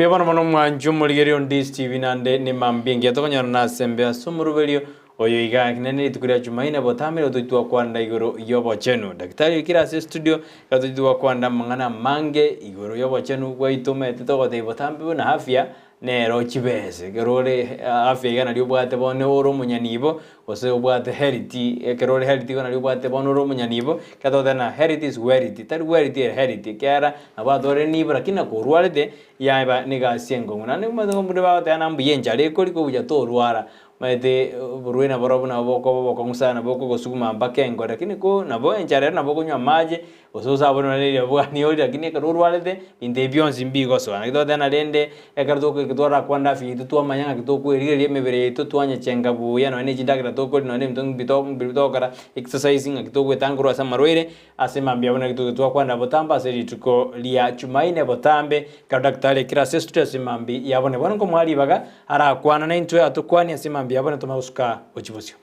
Mbuya bono mono omwanchi omorigereria o Ndisi TV nande nemambia engiya tokonyorana ase embe ase omoroberio oyo iga nene rituko ria Jumaine botambe nigo toitwa gokwanera igoro y'obochenu. Daktari oikire ase estudio ekero toitwa gokwanera amang'ana amange igoro y'obochenu bwaito omanyete togotebia botambe buna afya nero chibese ekero ore afya iga nario obwate bono ore omonyanibo gose obwate health ekero ore health igo nario obwate bono ore omonyanibo, ekero togoteba ng'a health is wealth, tari wealth ere health ekiagera nabo atore nibo lakini nakorwarete yaba na egasi enkong'u. Naende omanyete ng'a bagoteba ng'a mbuya enchara ekori kobuya torwara, omanyete oborwaire naborobwo nabo bokoba obokong'u sana bokogosuguma mpaka enkoro lakini ko nabo enchara ere nabo okonywa amache. Gose osabore nonye riria bwani oria, lakini ekero orwarete, binto ebi bionsi mbigosoa. Naki togoteba rende, ekero tokoika twarakwana afya yaito twamanya ng'aki tokwerigereria emebere yaito twanyechenga buya nonye ne chindagera tokoria nonye ne ebinto mbito mbiria togokora exercise ng'aki togwetanga korwa ase amarwaire, ase mambia buna naki togoika twakwanera botambe ase rituko ria chumaine botambe, ekero daktari aikire ase estudio ase mambia ya bone. Bono nkomoa ribaga, arakwana naintwe atokwanie ase mambia ya bone tomanye gosuka gochia bosio.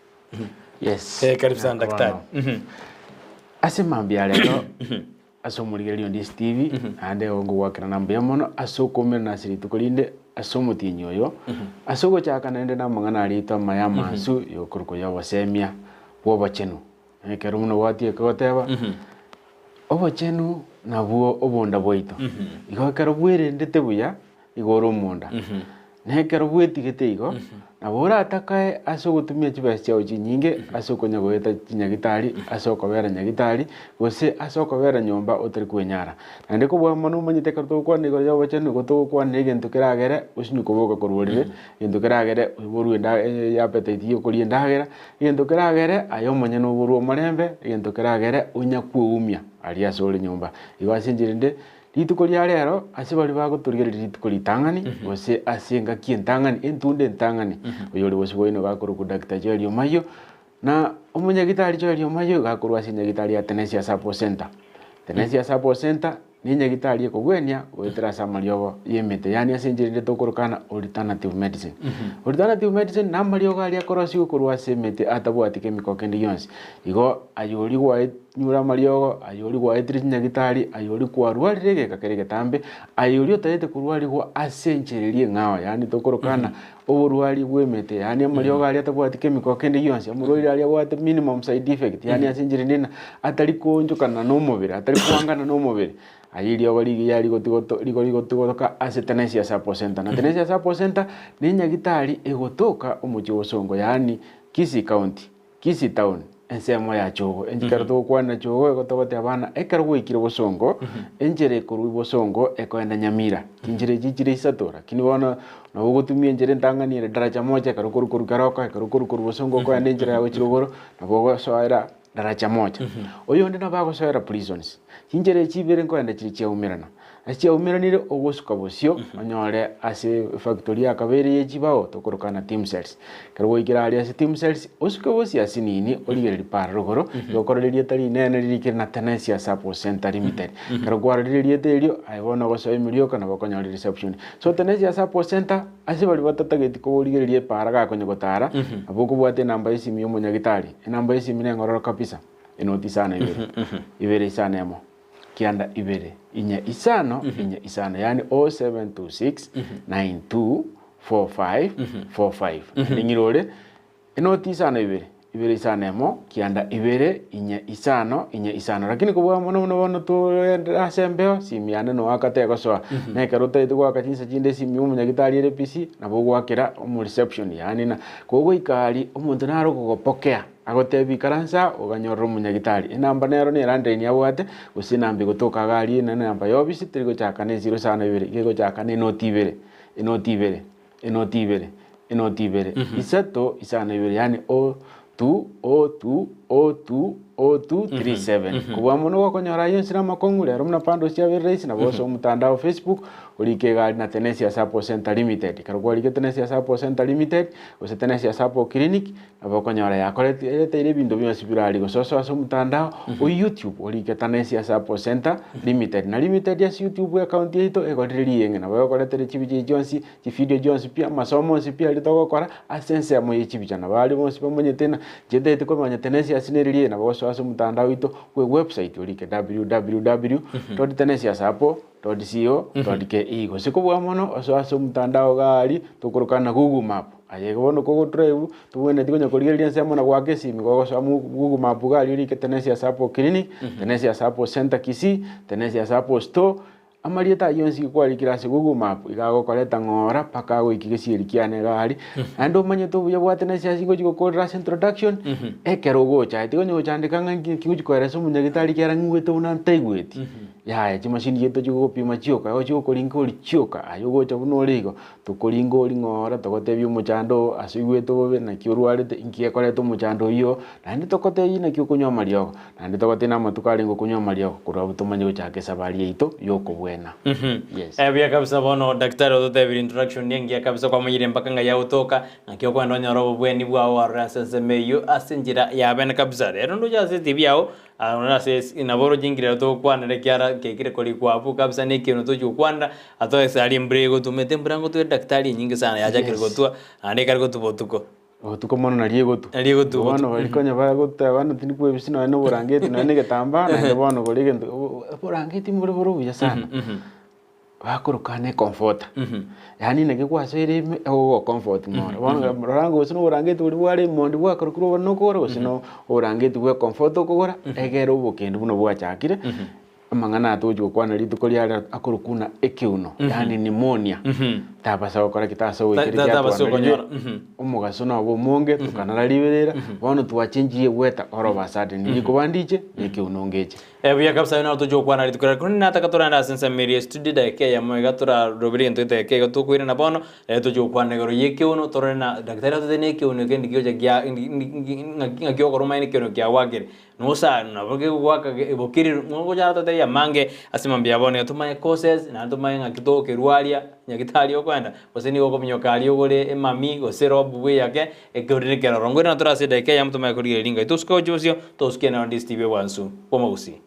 Yes. Eh, karibu sana daktari. Bono. Ase mambia rero ase omorigereria o Ndisi TV naende igo ngogoakerana mbuya mono ase okoumerana ase rituko rinde ase omotienyi oyo ase ogochaka naende na amang'ana aria aito amaya amansu yokorokwa ya obosemia bwa obochenu. Ekero buna gwatieka goteba obochenu nabwo obonda bwaito. Igo ekero bwerendete buya igo ore omonda. Na ekero bwetigete igo, nabo oratakae ase ogotumia chibesa chiao chinyinge ase okonya goeta chinyagitari, ase okobera nyagitari, gose ase okobera nyomba otari kwenyara. Naende kobua mono omanyete ekero togokwana igoro y'obochenu nigo togokwana egento keragere osinywe koboka korwa orere, egento keragere oborwe enda appetite ya okoria endagera, egento keragere aye omonyene oborwe omorembe, egento keragere onya kweumia aria ase ore nyomba. Igo ase enchera ende. Rituko ria rero, ase baria bagotorigereria rituko ritang'ani, gose ase engaki entang'ani, entunda entang'ani, oyore bosio bwaino iga akorokwa Doctor Joel Omayio, na omonyagitari Joel Omayio iga akorwa ase enyagitari ya Tenesia Support Center. Tenesia Support Center, na enyagitari ekogwenia goetera ase amariogo ya emete, yaani ase enchera ende tokorokana alternative medicine. Alternative medicine na amariogo aria akorosiwa korwa ase emete atabwati chemical kende gionsi. Igo aye oria gwae. Nyure amariogo, aye oria gwaetire chinyagitari, aye oria kwarwarire egeka kere egetambe, aye oria otagete korwarigwa ase enchera eria eng'ao, yaani tokorokana oborwari bw'emete, yaani amariogo aria atabwati chemical kende gionsi, omorwaire aria abwate minimum side effect, yaani ase enchera ende ng'a atari koonchokana na omobere, atari koangana na omobere, aye eriogo rigiya rigotigoto rigo rigotigotoka ase Tenesia Support Center. Na Tenesia Support Center, na enyagitari egotoka omochie o Bosongo, yaani Kisii County. Kisii town, ensemo ya Chogo. Ekero togokwanera Chogo igo togoteba bana ekero gwaikire Bosongo, enchera ekorwa Bosongo ekoenda Nyamira. Chinchera echi chire isato lakini bono nabo ogotumia enchera entang'ani ere Daraja Moja ekero okorwa korwa Keroka, ekero okorwa korwa Bosongo okoenda enchera ya gochia rogoro, nabo ogosoera Daraja Moja. Oyonde nabo agosoera Prisons. Chinchera echi ibere nkoenda chire chiaumerana. Ase chiaumeranire ogosuka bosio onyore ase efactory ya kabere ye chibao tokorokana Timcells. Ekero gwaikire aria ase Timcells osuke bosio ase nini origererie para rogoro igo okorora erieta rinene ririkire na Tenesia Support Center Limited. Ekero kwarorire erieta erio aye bono ogosoa ime rioka nabo okonyora reception. So Tenesia Support Center ase baria batatageti korigereria epara gakonya gotara nabo okobwata enamba y'esimi ya omonyagitari. Enamba y'esimi neng'ororo kabisa enoti isano ibere, ibere isano emo. Kianda ibere inye isano inye isano yaani 0726 92 45 45 naende ng'ire ore enoti isano ibere ibere isano emo kianda ibere inye isano inye isano lakini kobua mono buna bono toendere ase embeo simi yane noaka tegosoa na ekero otagete goaka chinsa chinde esimi ya omonyagitari ere busy nabo ogoakera omoreception yaani na kogoika aria omonto nare okogopokea. Agotebia, Ikaransa aa, oganyorera omonyagitari. Enamba nero ne landline abwate, gose enamba egotoka iga aria ene enamba ya ofisi, teri gochaka ne zero isano ibere, iga egochaka ne enoti ibere, enoti ibere, enoti ibere, enoti ibere, isato isano ibere, yaani o two, o two, o two, o two, three seven. Kobua mono gokonyora ayio onsi na amakong'u, rero buna bundles chiabeire rahisi, nabo ase omotandao Facebook, orike iga aria na Tenesia Support Centre Limited. Ekero kwarikire Tenesia Support Centre Limited, gose Tenesia Support Clinic, Nabo okonyora yakoreti ereteire ebinto bionsi bire gose osoe ase omotandao o YouTube orike Tanesia Support Center Limited. Na Limited ase YouTube account yaito egorire rieng'e nabo egokoretera chibicha echi chionsi, chividio chionsi pi, amasomo onsi pi aria togokora ase ensemo ye chibicha. Nabo aria bonsi bamanyete ng'a inche ntagete komanya Tenesia. Tenesias nere riaye nabo ogosoa ase omotandao oito bwe website orike www dot tenesias apo dot co dot ke gose kobua mono osoe ase omotandao iga aria tokorokana na Google map. Aye iga bono kogo drive tobwenereti konya korigereria ensemo na goaka esimi gogosoa mu Google map iga aria orike Tenesias Apple Clinic, Tenesias Apple Center Kisii, Tenesias Apple Store. Amarieta ayio onsi kwarikire ase Google map iga agokoreta ng'ora mpaka agoikie gesieri kiane iga aria. Naende omanyete obuya bwa Tenesias ngochia gokorera ase introduction, ekero ogocha aye tiga onye gochandeka ng'a nki nki ngochia koeresa omonyagitari ekiagera ng'igwete buna ntaigweti. Yaya chimashini chiaito chigogopima chioka, igo chigokoringa oria chioka, aye ogocha buna ore igo, tokoringa oria ng'ora togotebia omochando oo ase oigwete bobe naki orwarete, inki gekoreta omochando oyio, naende togotebia naki okonywa amariogo. Naende togotiina amatuko arenge okonywa amariogo, korwa abwo tomanye gochaka esabari yaito y'okobwena. Yes. Buya kabisa bono daktari ototebirie introduction nengiya kabisa kwamanyire mpaka ng'ai agotoka naki okoenda onyore obobweni bwao arore ase ensemo eyio ase enchera ya bene kabisa. Rero ndoche ase etibi yao aa ase esi nabo oroche inki rero togokwanera ekiara kekire korikwa abwo kabisa na ekeino tochi gokwanera atoe ase aria embura egotumete embura ngotwere daktari enyinge sana yachakire Yes. gotwa naende ekare gotwa botuko. Botuko mono nario egotwa. Nario egotwa Bono botuko. baria konya bagoteba ng'a tindi kwebisia nonya na oborangeti nonya na egetambaa naende bono gora egento oborangeti mbore bore obuya sana. Bakoroka ne comforter. Yaani naki gwasoire ime egogo comfort mono. Bono rora ng'a gose na oborangeti boria bware emondi bwakorokirwe obonene okogora gose na oborangeti bwe comforter okogora egere obokendu buna bwachakire. Amang'ana aya togochia gokwana rituko ria rero akorokwa buna ekeuno, yaani pneumonia. Tabasa gokora ki? Tabasa goikera Ta- tabasa ekiatwanarire, okonyora, mhm. omogaso nobe omonge, tokanara riberera, bono twachenchirie egweta all of a sudden, rikoba ndiche, na ekeuno ngeche. Buya kabisa aye naro tochia gokwana rituko riria korende nataka torende ase ensemo eria estudio edageka eyemo iga torarobere egento edageka iga tokoirana bono, rero tochia gokwana igoro ya ekeuno torore na daktari atotebie na ekeuno eke ndi gegocha kia ndi ndi ng'aki ng'aki okora omanye na ekeuno kiagwakire. Nosa nabo kegoaka bokiriri ngocha totebie amange ase mambia ya bono iga tomanye causes naende tomanye ng'aki togokerwaria nyagitari okoenda gose nigo okominyoka aria ogore emami gose rob bweyake ekeorire ekeroro. Ngoirana tore ase edageka eyemo tomanye korigereria ringai tosuke gochia bosio tosuke nero Ndizi TV obwansu bw'omogusii.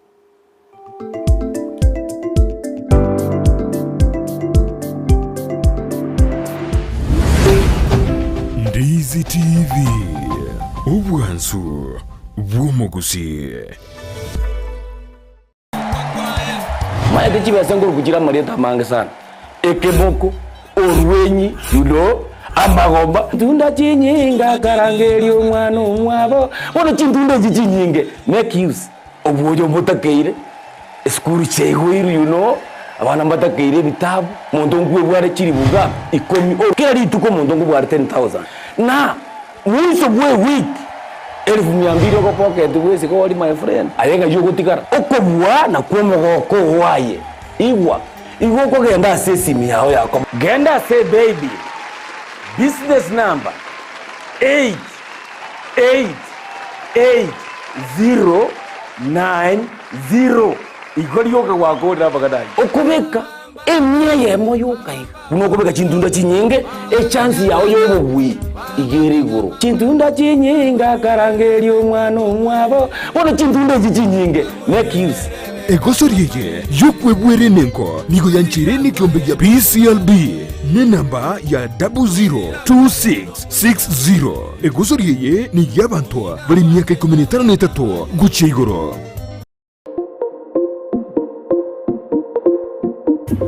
Ndizi TV, obwansu bw'omogusii. Maete chibesa nkoruku chire amarieta amange sana, ekemoko, orwenyi, you know, amagomba. Tunda chinyinga akarangeria omwana omwabo, bono chintunda echi chinyinge make use. Obuoyo mbotakeire, esukuru chiaigoirwe you know, abana mbatakeire ebitabu, omonto nkwebware chiribuga ikomi, kera rituko omonto nkobware 10,000 na mwiso bwa ewiki elfu mia mbili ogopocket bwesike ori my friend, aye ng'ai ogotigara? Okobua nakwo omogoko oo aye, igwa, igo okogenda ase esimi yao yako. Genda ase ebaybill, business number 8. 88090 Igo rioka gwakorire amang'ana ayio. Okobeka emia eyemo yoka iga buna okobeka chintunda chinyinge, echansi yao y'obobui iga ere igoro. Chintunda chinyinge akarangeria omwana omwabo, bono chintunda echi chinyinge make use. Egosori eye y'okwebwera enengo nigo yancheire nekiombe gia PCLB nenamba ya 0026. 60. Egosori eye ney'abanto bare emiaka ikomi na etano na etato gochia igoro.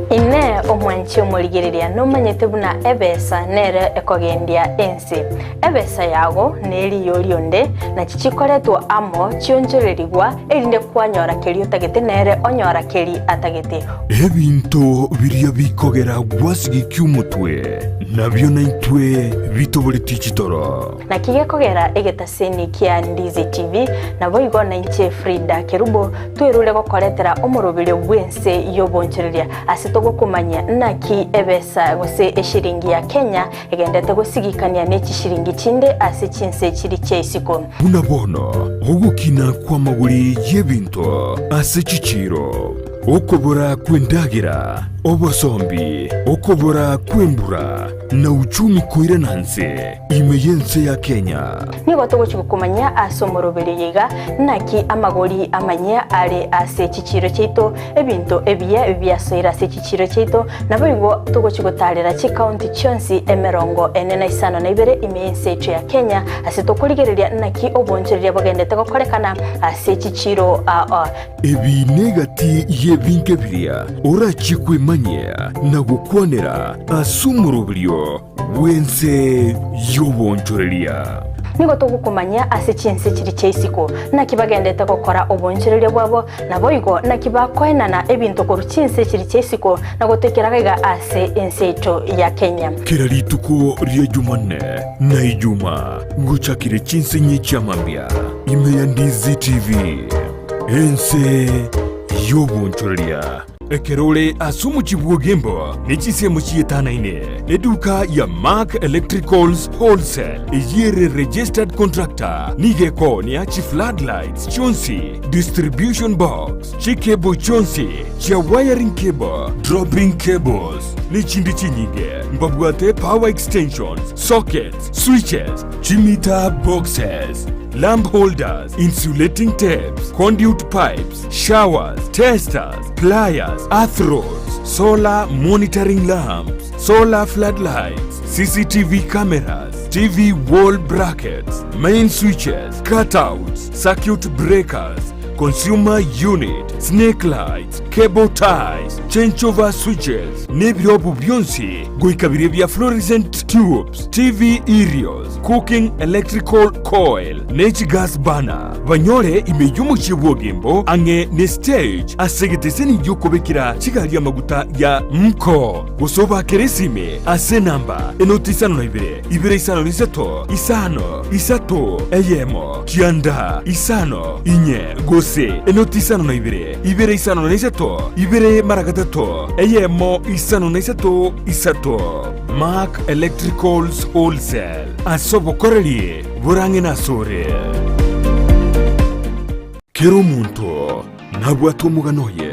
Inee! Omwanchi omorigereria nomanyete buna ebesa nere ekogendia ense? Ebesa yago neriyo rionde, nachi chikoretwa amo chionchorerigwa, erinde kwanyora keria otagete nere onyora keria atagete. Ebinto biria bikogera gwasigikia omotwe, nabio naintwe bitoboretie chitoro. Naki gekogera egetaseni kia Ndizi TV, naboigo nainche Frida Kerubo twerure gokoretera omoroberio bw'ense y'obonchoreria ase togokomanyia naki ebesa gose eshiringi ya Kenya egendete gosigikania ne chishiringi chinde ase chinse chiri chia isiko. Buna bono ogokina kw'amagori y'ebinto ase chichiiro, okobora kw'endagera. Obosombi, okobora kw'embura, na uchumi koirana nse ime y'ense ya Kenya. Nigo togochia gokomanyia ase omoroberio oyo iga, naki amagori amanyia are ase chichiiro chiaito, ebinto ebiya biasoire ase chichiiro chiaito, naboigo togochia gotaarera chikaunti chionsi emerongo ene na isano na ibere ime y'ense yaito ya Kenya, ase tokorigereria naki obonchoreria bogendete gokorekana ase chichiiro ao. Ebi negati y'ebinto biria orachie kwemanyia na gokwanera ase omoroberio bw'ense y'obonchoreria. Nigo togokomanyia ase chinse chiria chia isiko, naki bagendete gokora obonchoreria bwabo, naboigo naki bakoenana ebinto korwa chinse chiria chia isiko na gotoikera gaiga ase ense yaito ya Kenya. Kera rituko ria Jumanne na Ijuma ngochakire chinsinyi chi'amambia ime ya Ndizi TV, ense y'obonchoreria. Ekero ore ase omochie bw'Ogembo ne chinsemo chietanaine, eduka ya Mark Electricals Wholesale eyio ere registered contractor nigo ekoonia chi floodlights chionsi, distribution box, chicable chionsi chia wiring cable, dropping cables ne chinde chinyinge. Mbabwate power extensions, sockets, switches, chimeter boxes, lamp holders, insulating tapes, conduit pipes, showers, testers, pliers, earth rods, solar monitoring lamps, solar floodlights, CCTV cameras, TV wall brackets, main switches, cutouts, circuit breakers, consumer unit, snake lights, cable ties, changeover switches, nebirobu bionsi goika biria bia fluorescent tubes, TV aerials, cooking electrical coil, ne chigas burner. Banyore ime y'omochie bw'Ogembo ang'e ne stage ase egeteseni gi'okobekera chigari amaguta ya Mko. Gose obakere esime ase enamba enoti 52 2 53 5 3 1 9 5 4 gose enoti 52 2 53 2 mara 3 1 5 3 3. Mark Electricals Wholesale ase obokoreri borang'e nasore. Kera omonto nabwate omogano oye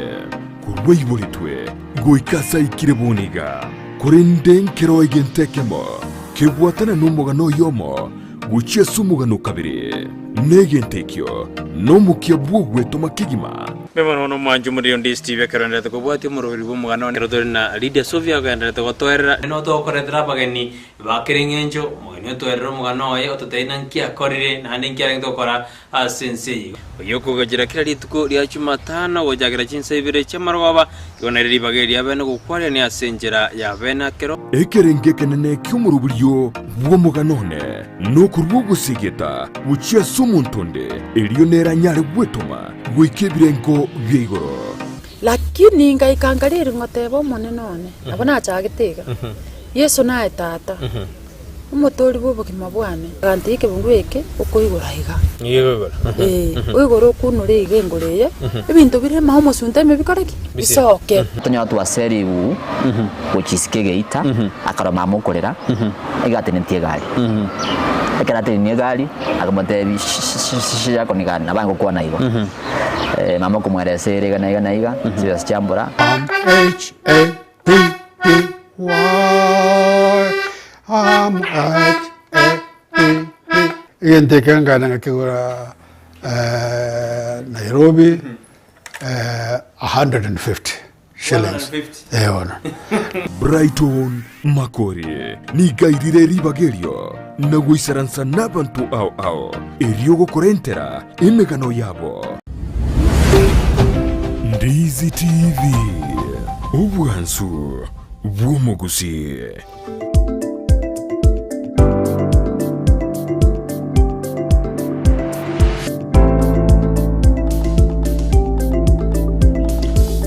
korwa aiboretwe goika ase aikire bono iga, korende nkero egento ekemo kebwatana nomogano oyomo gochia ase omogano o kabere, na egento ekio nomokia bw'ogwetoma kegima. Mbuya mono bono omwanchi omoriri onde Steve ekero oenderete kobwatia omoroberi bw'omogano one ekero tore na Lydia Sofia ogenderete gotoerera. Nigo togokoretera abageni ba kera eng'encho, omogeni otoerere omogano oye ototebie naki akorire naende nki arenge gokora ase ense eye. Oyio okogachera kera rituko ria Jumatano gochakera chinsa ibere chi'amarogoba, igo nere ribaga eri riabene gokwarania ase enchera y'abene akero. Ekerengo ekenene ki'omoroberio bw'omogano one nokorua ogosegeta gochia ase omonto onde, erio nere anyare gwetoma goika ebirengo bia igoro. Lakini ngaika nkareri ngoteba Omonene one, nabo nachagete iga, Yeso naye Tata, omotoori bw'obogima bwane. Agantebi ekebungo eke okoigora iga. Ee, oigore okunore iga engoro eye, ebinto bire ime omosunte ime bikore ki? Bisoke. Tonyora twaseriwu gochia isiko egeita, akarora mama okorera, iga atenetie egari. Ekero atenenie egari, akamotebia shi yako ni gani, nabo aye ngokwana igo. Mama okomweresa ere iga na iga na iga, chibesa chiambora. M H A P P Y M H A P P. Egento eke nkagenda ngakegora Nairobi 150 shillings. Eh bono. Brighton Makori nigo airire ribaga erio na goisaransa nabanto ao ao erio gokorentera emegano yabo. Ndizi TV, obwansu bw'omogusii.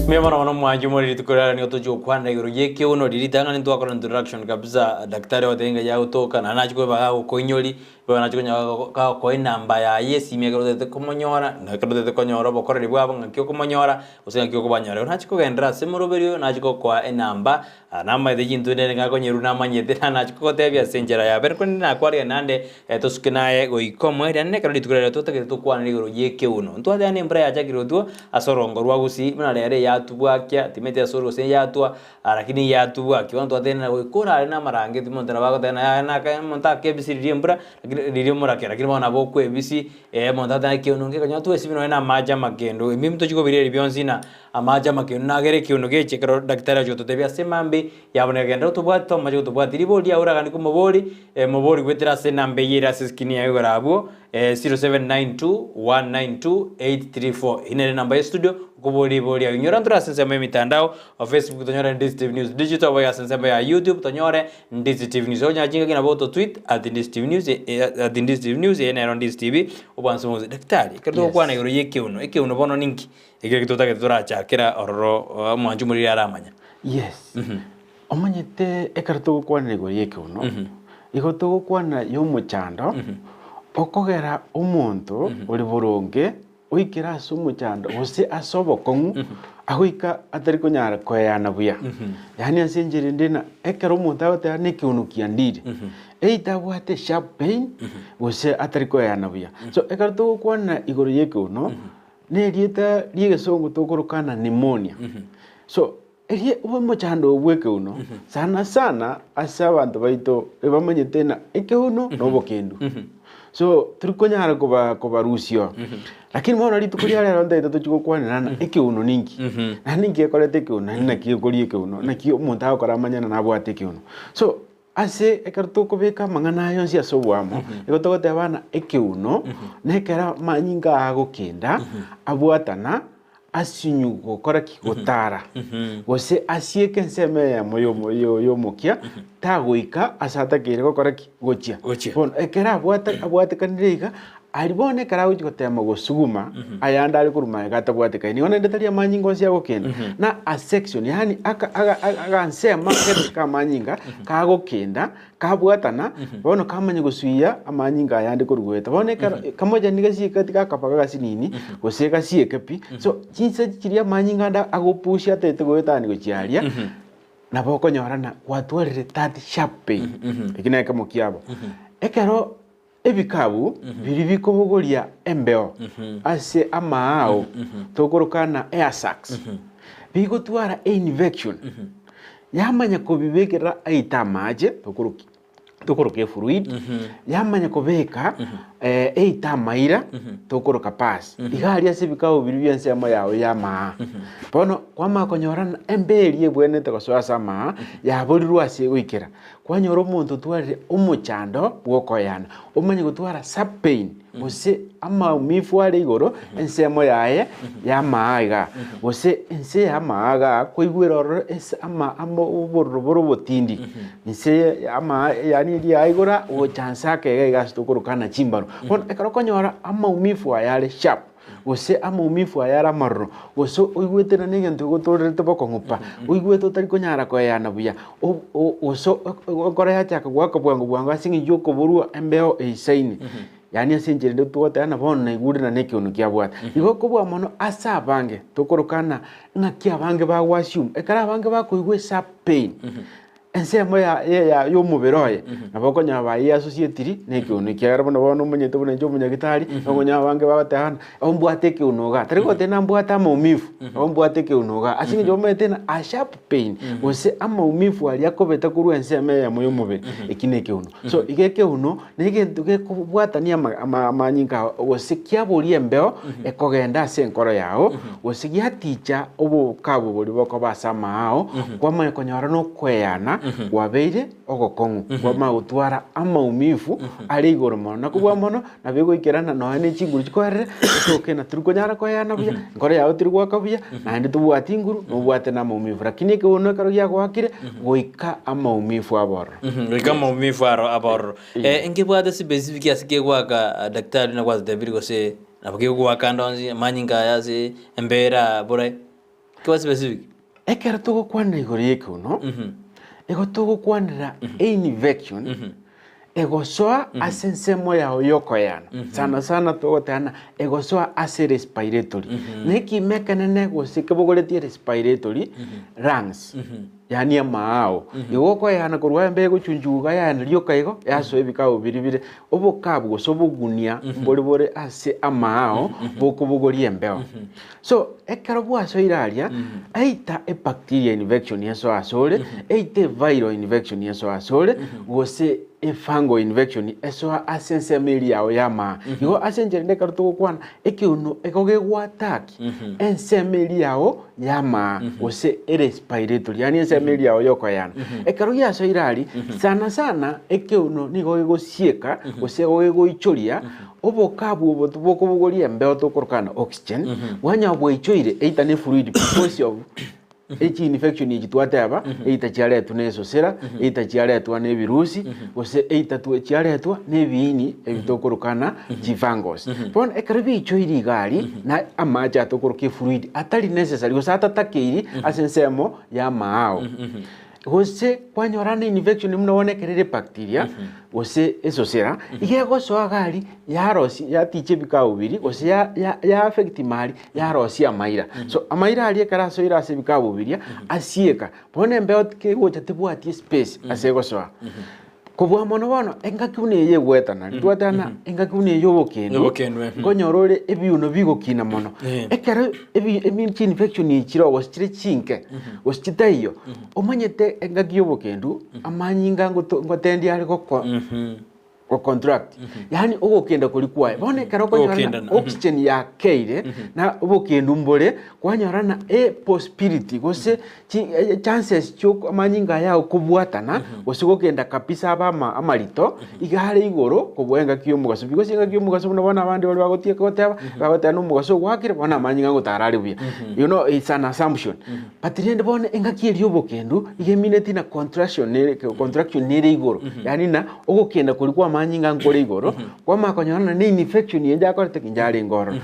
Mbuya mono mono mwanche more rituko riarero nigo tochia gokwana igoro ya ekeuno riria ritang'ani twakora introduction kabisa daktari ogoteba ng'a yagotoka naende nachia koba agokoinyori. Bono nachi konyora gakoa enamba yaye esimi ekero otagete komonyora, na ekero otagete konyora obokoreri bwabo ng'aki okomonyora, gose ng'aki okobanyora. Igo nachi kogenderera ase omoroberi oyo, nachi gokoa enamba, namaete chinto nere ngakonyerwa namanyete na nachi kogotebia ase enchera ya bene korende nakwarire naende tosuke naye goika omoerio naende ekero rituko riaye totagete tokwanere igoro ya ekeuno. Ntwateba na embura yachakire gotwa ase orongo rwa gusii buna rero eyatubwakia timanyeti ase ore gose eyatwa Lakini yatubwa ki? Bono twatenena goika orare namarangeti, omonto nabo agoteba naye aye naka omonto akebisi riria embura, lakini riria omorakera, lakini bono nabo okwebisi, omonto ateba ekeuno ngekonye twesibi nonye na amache amakendo, ebi ntochi kobiria ebi bionsi na amache amakendo nagere ekeuno geche ekero daktari agochi gototebia ase mambia yabo negenda otobwati tomache gotobwati ribori riago oraganie komobori, mobori goetera ase enamba eyio ere ase eskrini yaye igoro abwo, 0792192834 eyio nere enamba ya estudio okobora ribori riago. Inyora ntore ase ensemo ya emitandao O Facebook tonyore Ndizi TV News Digital boigo ase ensemo ya YouTube tonyore Ndizi TV News. Okonyora chingaki nabo oto tweet at Ndizi TV News at Ndizi TV News eye nero Ndizi TV obwanse bonsi. Daktari, ekero togokwana igoro ya ekeuno, ekeuno bono ninki? Ekero ekio totagete torachakera ororo omwanchi omoriri aramanya. Yes. Omanyete ekero togokwanera igoro ya ekeuno, igo togokwana ya omochando okogera omonto ore boronge Oikire ase omochando gose ase obokong'u, agoika atari konyara koeyana buya. Yaani ase enchera ende ng'a ekero omonto agoteba nekeunu kiandire, either abwate sharp pain gose atari koeyana buya. So ekero togokwana igoro ya ekeuno, na erieta ria egesongo tokoroka ng'a pneumonia. So erie omochando oyo bwa ekeuno, sana sana ase abanto baito ebamanyete ng'a ekeuno na obokendu. So tori konyara koba kobarusia oo. Lakini bono rituko ria rero ntaete tochia gokwanera ng'a ekeuno ninki, naende ninki gekoreta ekeuno, naende naki gekoria ekeuno, naki omonto agokora amanye ng'a nabwate ekeuno. So ase ekero tokobeka amang'ana aya onsi ase oboamo, nigo togoteba ng'a ekeuno nekero amanyinga agokenda abwatana asinyu gokora ki? Gotara, gose asieke ensemo eyemo yomo yo- yomokia, tagoika ase atakeire gokora ki? Gochia. Gochia. Bono ekero abwate abwatekanire iga, aria bono ekero agochia gotema gosuguma, ayande are korwa magega atabwatekaini, igo naende tari amanyinga onsi agokenda, na a section yaani aka aga aga agansemo akagete ka amanyinga kagokenda, Kabwatana, bono kamanya gosuia amanyinga ayande korwa goeta. Bono ekero kamochani gasieke tigakaba gasinini, gose gasieke pi. So chinsa chiria amanyinga ande agopushia atagete goeta aria gochia aria, nabo okonyora ng'a gwatwarire that sharp pain. Eki na ekemo kiabo. Ekero ebikabu biria bikobogoria embeo ase amaao tokoroka ng'a air sacs, bigotwara einfection, yamanya kobibekera aite amache tokoroki tokoroka efluid, yamanya kobeka eite amaira tokoroka pus, iga aria ase ebikabu biria bia ensemo yao ya amaa. Bono kwamanya konyora ng'a embeo eria ebwenerete gosoa ase amaa yaborirwe ase egoikera. Kwanyora omonto otwarire omochando bw'okoyana, omanye gotwara sub pain, gose amaumifu are igoro ensemo yaye y'amaa igaa, gose ense y'amaa igaa kwaigwera ororo ase ama ama obororo bore obotindi, inse y'amaa yaani eria yaigora gocha nse ake iga iga ase tokoroka ng'a chimbaro. Bono ekero okonyora amaumifu aya are sharp, gose amaumifu aya are amaroro, gose oigwete na negento egotorerete bokong'u pa, oigwete otari konyara koeyana buya, o- o- gose enkoro yachaka goaka bwango bwango ase eng'encho ya okoborwa embeo eisaine, yaani ase enchera ende togoteba ng'a bono naigure na nekeono kiabwate. Igo kobua mono ase abange, tokoroka ng'a ng'aki abange bago assume, ekero abange bakoigwa esharp pain, Ensemo ya ya y'omobere oye, nabo okonyora bayeasosietiri na ekeuno, ekiagera buna bono omanyete buna inche omonyagitari, okonyora abange bagoteba ng'a ombwate ekeuno igaa, tari goteba ng'a mbwate amaumivu, ombwate ekeuno igaa, ase eng'encho omanyete ng'a a sharp pain, gose amaumivu aria akobeta korwa ensemo eyemo y'omobere, eki na ekeuno. So iga ekeuno, na egento gekobwatania ama ama amanyinga ao, gose kiaboria embeo ekogenda ase enkoro yao, gose giaticha obokabu boria bokoba ase amaao, kwamanya konyora nokoeyana kwabeire ogokong'u, kwamanya gotwara amaumivu are igoro mono. Na kobua mono, nabo egoikerana nonya ne chinguru chikoerere, etoke na torikonyara koeyana buya, enkoro yao teri goaka buya, naende tobwati nguru, nobwate na amaumivu. Lakini ekeuno ekero giagoakire, goika amaumivu abe ororo. Goika amaumivu aro abe ororo. Nkebwate specific ase kegoaka daktari buna gwatotebirie gose nabo kegoaka ande onsi amanyinga aya ase embera bore, keba specific? Ekero togokwanera igoro y'ekeuno, igo togokwanera einfection. Egosoa ase ensemo yao y'okoeana, sana sana togoteana egosoa ase respiratory. Na ekiimo ekenene gose kebogoretie respiratory, lungs, yaani amaao. Igo okoeana korwa embe egochunchuga yaena rioka igo, yasoa ebikao biria bire obokabu gose obogunia mbore bore ase amaao bokobogoria embeo. So ekero bwasoire aria, either ebacteria infection esoe asore, either eviral infection esoe asore, gose efungal infection esoe ase ensemo eria yao y'amaa. Igo ase enchera ende ekero togokwana, ekeuno igo gegoattack ensemo eria yao y'amaa gose erespiratory, yaani ensemo eria yao yokoyana. Ekero giasoire aria, sana sana ekeuno nigo gegosieka gose igo gegoichoria Obokabu obo bokobogoria embeo tokorokana oxygen, bwanyora bwaichoire either ne fluid because of echi infection echi twateba either chiaretwa na esosera, either chiaretwa na ebirusi, gose either twe chiaretwa na ebiini ebi tokorokana chifungals. Bono ekero biaichoire iga aria, na amache aya tokoroka efluid atari necessary gose atatakeiri ase ensemo ya amaao. Gose kwanyora na infection buna bono ekero ere bacteria gose esosera, iga egosoa iga aria yarosia yaticha ebikao biria gose ya ya ya affect maria yarosia amaira. So amaira aria ekero asoire ase ebikabu biria, asieka, bono embeo kegocha tebwati espace ase egosoa. Kobua mono bono, engaki buna eye egoetana, ritwatana engaki buna eye y'obokendu, Y'obokendu, eh. nkonyora ore ebiuno bigokina mono. Eh. Ekero ebi ebi chiinfection echi chire oo gose chire chinke, gose chitaiyo, omanyete engaki y'obokendu, amanyinga ngoto ngotendia are goko gocontract, yaani ogokenda koria kwaye. Bono ekero okonyora ng'a Ogokendana, mhm. oxygen yakeire, na obokendu mbore, kwanyora ng'a epossibility gose chances chio amanyinga aya okobwatana gose gokenda kabisa abe ama amarito iga are igoro kobua engaki ya omogaso because engaki ya omogaso buna bono abande baria bagotieka goteba bagoteba na omogaso ogwakire bono amanyinga ngotara are buya you know it's an assumption but rende bono engaki eria ya obokendu iga emineti na contraction nere contraction nere igoro yaani na ogokenda koria kwa amanyinga nkore igoro kwamanya konyora na infection eye njakorete ki njarenge ororo.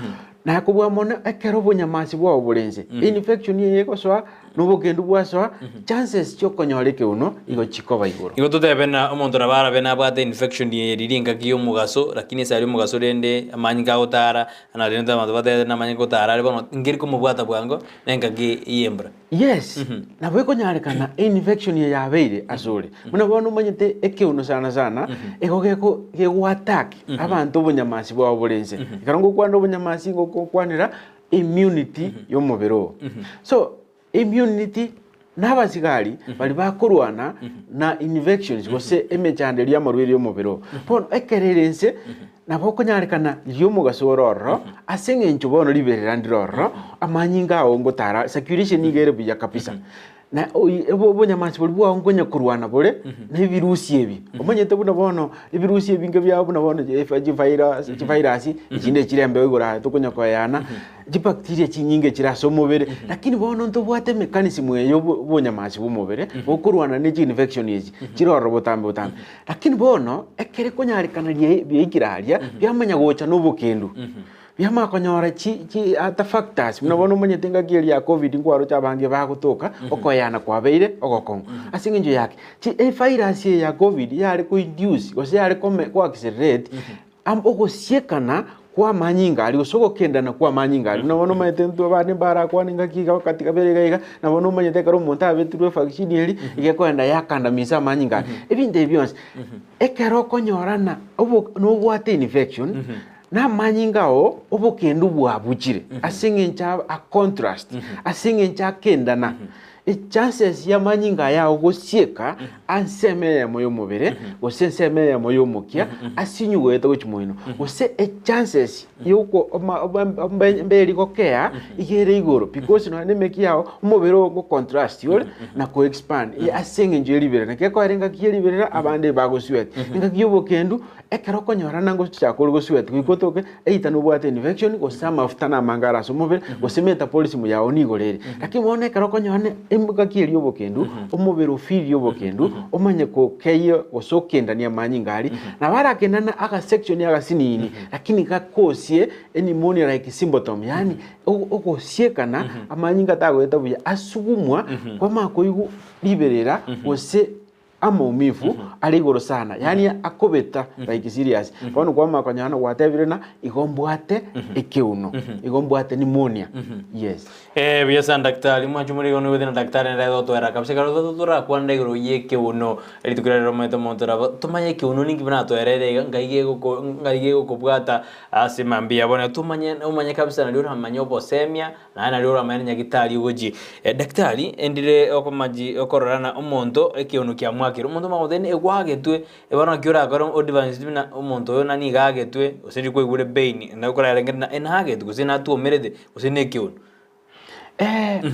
Na kobua mono ekero obonyamasi bwao bore inse, infection eye egosoa, na obokendu bwasoa, chances chiokonyora ekeuno igo chikoba igoro. Igo totebe na omonto nabo arabe nabwate infection eye riria engaki ya omogaso, lakini ase aria omogaso rende amanyinga agotara, na rende abanto batebete na amanyinga gotara are bono nkeri komobwata bwango na engaki ya embura. Yes, nabo ekonyarekana infection eye yabeire asore. Buna bono omanyete ekeuno sana sana, igo geko gego attack abanto obonyamasi bwabo bore inse. Ekero ngokwana obonyamasi ngokwanera immunity ya omobere oo. So, immunity na abasigari baria bakorwana na infections gose emechando eria y'amarwaire ya omobere oo. Bono ekero ere inse, Nabo okonyarekana riria omogaso ore ororo, ase eng'encho bono riberera ndire ororo, amanyinga ao ngotara, circulation nigo ere buya kabisa. Na oi- obo- obonyamansi boria bwao nkonya korwana bore, na ebirusi ebi. Omanyete buna bono ebirusi ebinge biao buna bono efa- chivirus chivirus, echinde chire embeo igoro aya tokonya koeyana, chibacteria chinyinge chire ase omobere, lakini bono ntobwate emechanism eye ya obo- obonyamansi bwa omobere, bokorwana ne chi infection echi, chire ororo botambe botambe. Lakini bono, ekero ekonyarekana rie biaikire aria, biamanya gocha nobokendu, biamanya konyora chi chi ata factors, buna bono omanyete engaki eria ya covid nkwaroche abange bagotoka, okoyana kwabeire ogokong'u. Ase eng'encho yaki, chi evirus eye ya covid yare ko induce gose yare kome ko accelerate Am ogosiekana kw'amanyinga aria, gose ogokendana kw'amanyinga aria. Buna bono omanyete intwe abande mbarakwane ngaki iga bakatiga bere iga iga, na bono omanyete ekero omonto abetirwe evaccine eria, iga ekoenda yakandamisa amanyinga aria. Ebinto ebi bionsi, ekero okonyorana obo nobwate infection, na amanyinga ao obokendu bwabuchire ase eng'encho a a contrast, ase eng'encho akendana. Echances y'amanyinga aya agosieka ansemo eyemo y'omobere gose ensemo eyemo y'omokia ase inwe goeta gochia moino, gose echances yoko oma oma mberi gokea iga ere igoro because nonya na emeki yao omobere oo ngo contrast ore na ko expand ase eng'encho ye riberera. Naki ekoera engaki ye riberera abande bagosweat, engaki ya obokendu ekero okonyorana ngochaka ore gosweat goika otoke Either nobwate infection gose amafuta namange are ase omobere gose metabolism yao nigo ere. Lakini bono ekero okonyora ne engaki eria y'obokendu, omobere ofeelie obokendu, omanye kokeyia gose okendania amanyinga aria, nabo arakendane aga section agasinini lakini gakosie epneumonia like symptom yaani ogosiekana amanyinga tagoeta buya asugumwa kwamanya koigwa riberera gose. Amaumivu are igoro sana, yaani akobeta like serious. Bono kwamanya konyora na gwatebire ng'a igo mbwate ekeuno, igo mbwate pneumonia. Yes. Eh, buya sana daktari, mwanche omorero igo noigwete na daktari nere agotwera kabisa ekero torakwane igoro ya ekeuno, rituko riria omanyete omonto nabo tomanye ekeuno ninki buna atoerere iga ngai gegoko ngai gegokobwata ase mambia bono tomanye omanye kabisa nario oramanye obosemia Naende nario oramanye nyagitari ogochie. Daktari, endire okomachi okorora na omonto ekeono kiamwakire. Omonto omanye goteba egwagetwe, bono naki orakore oadvance buna omonto oyo nani iga agetwe, gose riria kwaigure pain naye okorarengereri ng'a enagetwe gose natwomerete gose ne ekeono.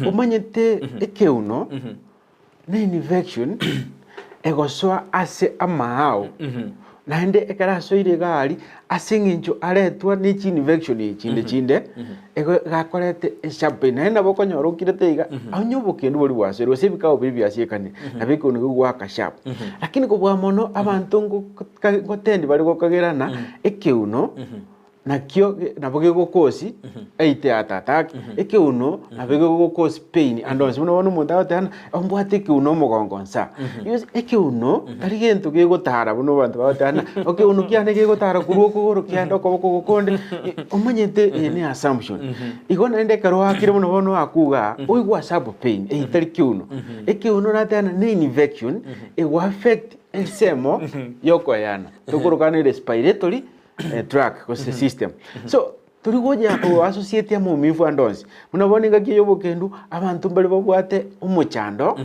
Omanyete ekeuno ne infection egosoa ase amaao naende ekero asoire iga aria ase eng'encho aretwa ne chi-infection echinde chinde ego gakorete esharp pain naende nabo okonyora okirete iga onye obokendu boria bwasoire gose ebikao biria biasiekanire nabo ekeunu kegoaka sharp. Lakini kobua mono abanto ngotendi bare gokagerana ekeuno. Nakio nabo gegokosi eite heart attack, ekeuno nabo gegokosi pain ande onsi. Buna bono omonto agoteba ng'a ombwate ekeuno omogongo nsa. Yes, ekeuno tari gento gegotara buna abanto bagoteba ng'a ekeuno kiane gegotara korwa okogoro kiaenda okoboko oko konde, omanyete eye ne assumption. Igo naende ekero oakire buna bono oakwa igaa, oigwe asharp pain, eye tari keuno. Ekeuno nateba ng'a ne infection ego affect ensemo yokoeyana, tokoroka ne respiratory track gose system. So tori gonya associate amaumivu ande onsi. Buna bono engaki eye y'obokendu abanto mbare babwate omochando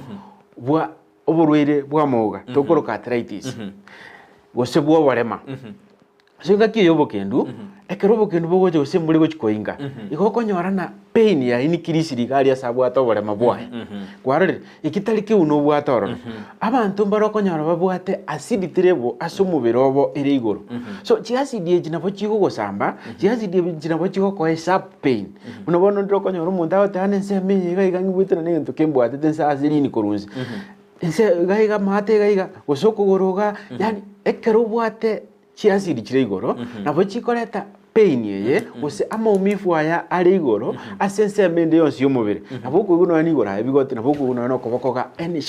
bwa oborwaire bwa amauga tokoroka arthritis gose bwa oborema. Ase engaki eye y'obokendu ekero obokendu bogocha gose mbore gochi koinga igo okonyora ng'a pain yaye increased iga aria ase abwate oborema bwaye. Kwarorire? Eki tari keu nobwate ororo. Abanto mbare okonyora babwate acidity level ase omobere obo ere igoro. So chiacid echi nabo chigogosamba, chiacid echi nabo chigokoa esharp pain. Buna bono ndire okonyora omonto agoteba ng'a ensemo eye iga iga ng'igwete nonye egento kembwatete nse ase rini korwa inse. Nse iga iga amaate iga iga, gose okogoro igaa, yaani ekero obwate Chiasidi chire igoro nabo chikoreta pain eye gose amaumivu aya are igoro ase ensemo ende yonsi y'omobere. Nabo okoigwa nonya nigoro aye bigoti, nabo okoigwa nonya nokoboko iga any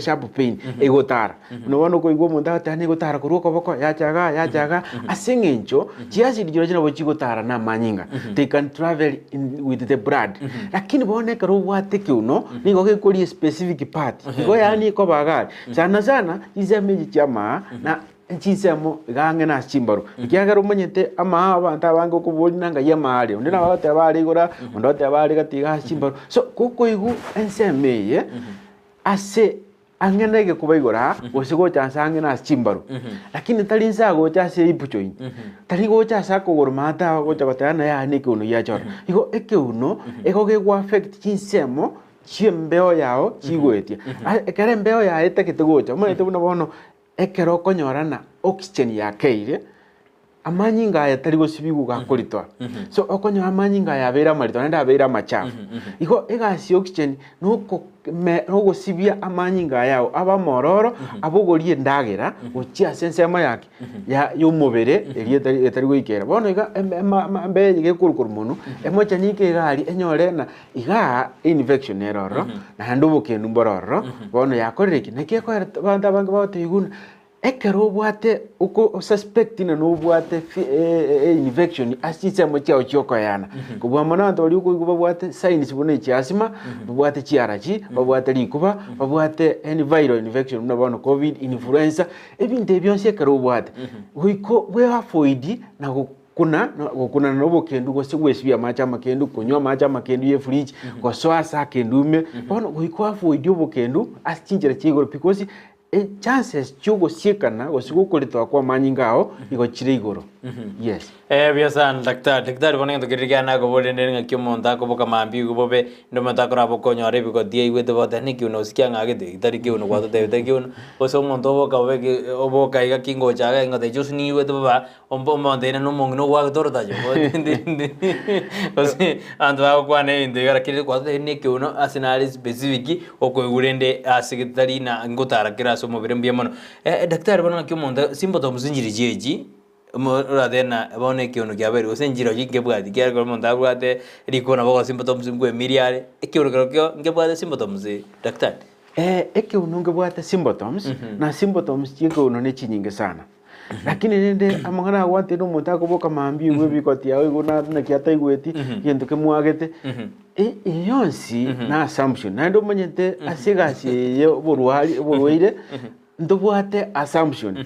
sharp pain egotara. Buna bono okoigwa omonto agoteba negotara korwa okoboko yacha igaa yacha igaa ase eng'encho chiasidi chirochio nabo chigotara na amanyinga, they can travel in with the blood. Lakini bono ekero obwate ekeuno nigo gekoria specific part, igo yaani ekoba iga aria. Sana sana chinsemo echi chiamaa na Chinsemo iga ang'e nase chimbaru, ekiagera omanyete amaa abanto abange okoboria na ngai amaa aria, onde nabo agoteba are igoro aa, onde oteba are gati iga ase chimbaru. So gokoigwa ensemo eye ase ang'e na egekuba igoro aa, gose gocha ase ang'e nase chimbaru, lakini tari nse agocha ase hip joint, tari gocha ase akogoro maate agocha goteba naye aa na ekeuno giacha ororo. Igo ekeuno igo gegoa affect chinsemo chi'embeo yao chigoetia. Ekero embeo yaye etagete gocha, omanyete buna bono Ekero okonyora na oxygen yakeire, amanyinga aya tari gosibigwa gakoritwa. So okonyora amanyinga aya abeire amarito naende abeire amachafu. Igo egasi ya oxygen noko me nogosibia amanyinga aya ao abe amororo, abogorie endagera gochia ase ensemo yaki ya yomobere eria etari etari goikera. Bono iga eme ema ema embe eye gekorwa korwa monwe, emochaniko iga aria enyore ng'a Igaa infection nere ororo, naende obokendu mbore ororo, bono yakorire ki? Naki ekoera abanto abange bagotebia buna, ekero obwate oko osuspect ng'a nobwate fi infection ase chinsemo chiago chiokoeana, kobua mono abanto baria okoigwa babwate signs buna echia asthma, babwate chiarachi, babwate rikuba, babwate any viral infection buna bono covid, influenza, ebinto ebi bionsi ekero obwate, goika bwe avoid na Kuna gokunana nobokendu gose gwesibia amache amakendu, konywa amache amakendu ye fridge, gosoa ase akendu ime, bono goika oavoidie obokendu ase chinchera chia igoro because chances chiogosiekana gose gokoritoa kwa amanyinga ao igo chire igoro. Yes. Eh, buya sana daktari. Daktari bono egento keria kiane nakoboria rende ng'aki omonto akoboka mambia igo bobe, rende omonto akoraba okonyora ebigoti aigwete bote naki buna gose kiang'agete, tari keuno gwatotebete keuno, gose omonto oboka bobe ki oboka iga ki ngocha iga ngotebia chosi niigwete bobe Omonto oine nomong'ina ogwagete orotacho gose abanto bagokwana ebinto iga lakini kwatotebia ne ekeuno ase nare specific okoigwa rende ase getari na ngotara kere ase omobere mbuya mono. Daktari bono ng'aki omonto symptoms nchiri echi oratebe na bono ekeuno kiabeire gose nchirochio nkebwati ekiagera ekero omonto abwate rikuna nabo okonyora symptoms nkoemiria are, ekeuno kerokio nkebwate symptoms daktari? Ekeuno nkebwate symptoms, na symptoms chi'ekeuno ne chinyinge sana. Lakini rende amang'ana agwatire na omonto akoboka mambia oigwe ebikoti yao igo na naki ataigweti, egento kemwagete, e- eye yonsi na assumption. Naende omanyete ase egasi eye ya oborwari oborwaire, ntobwate assumption.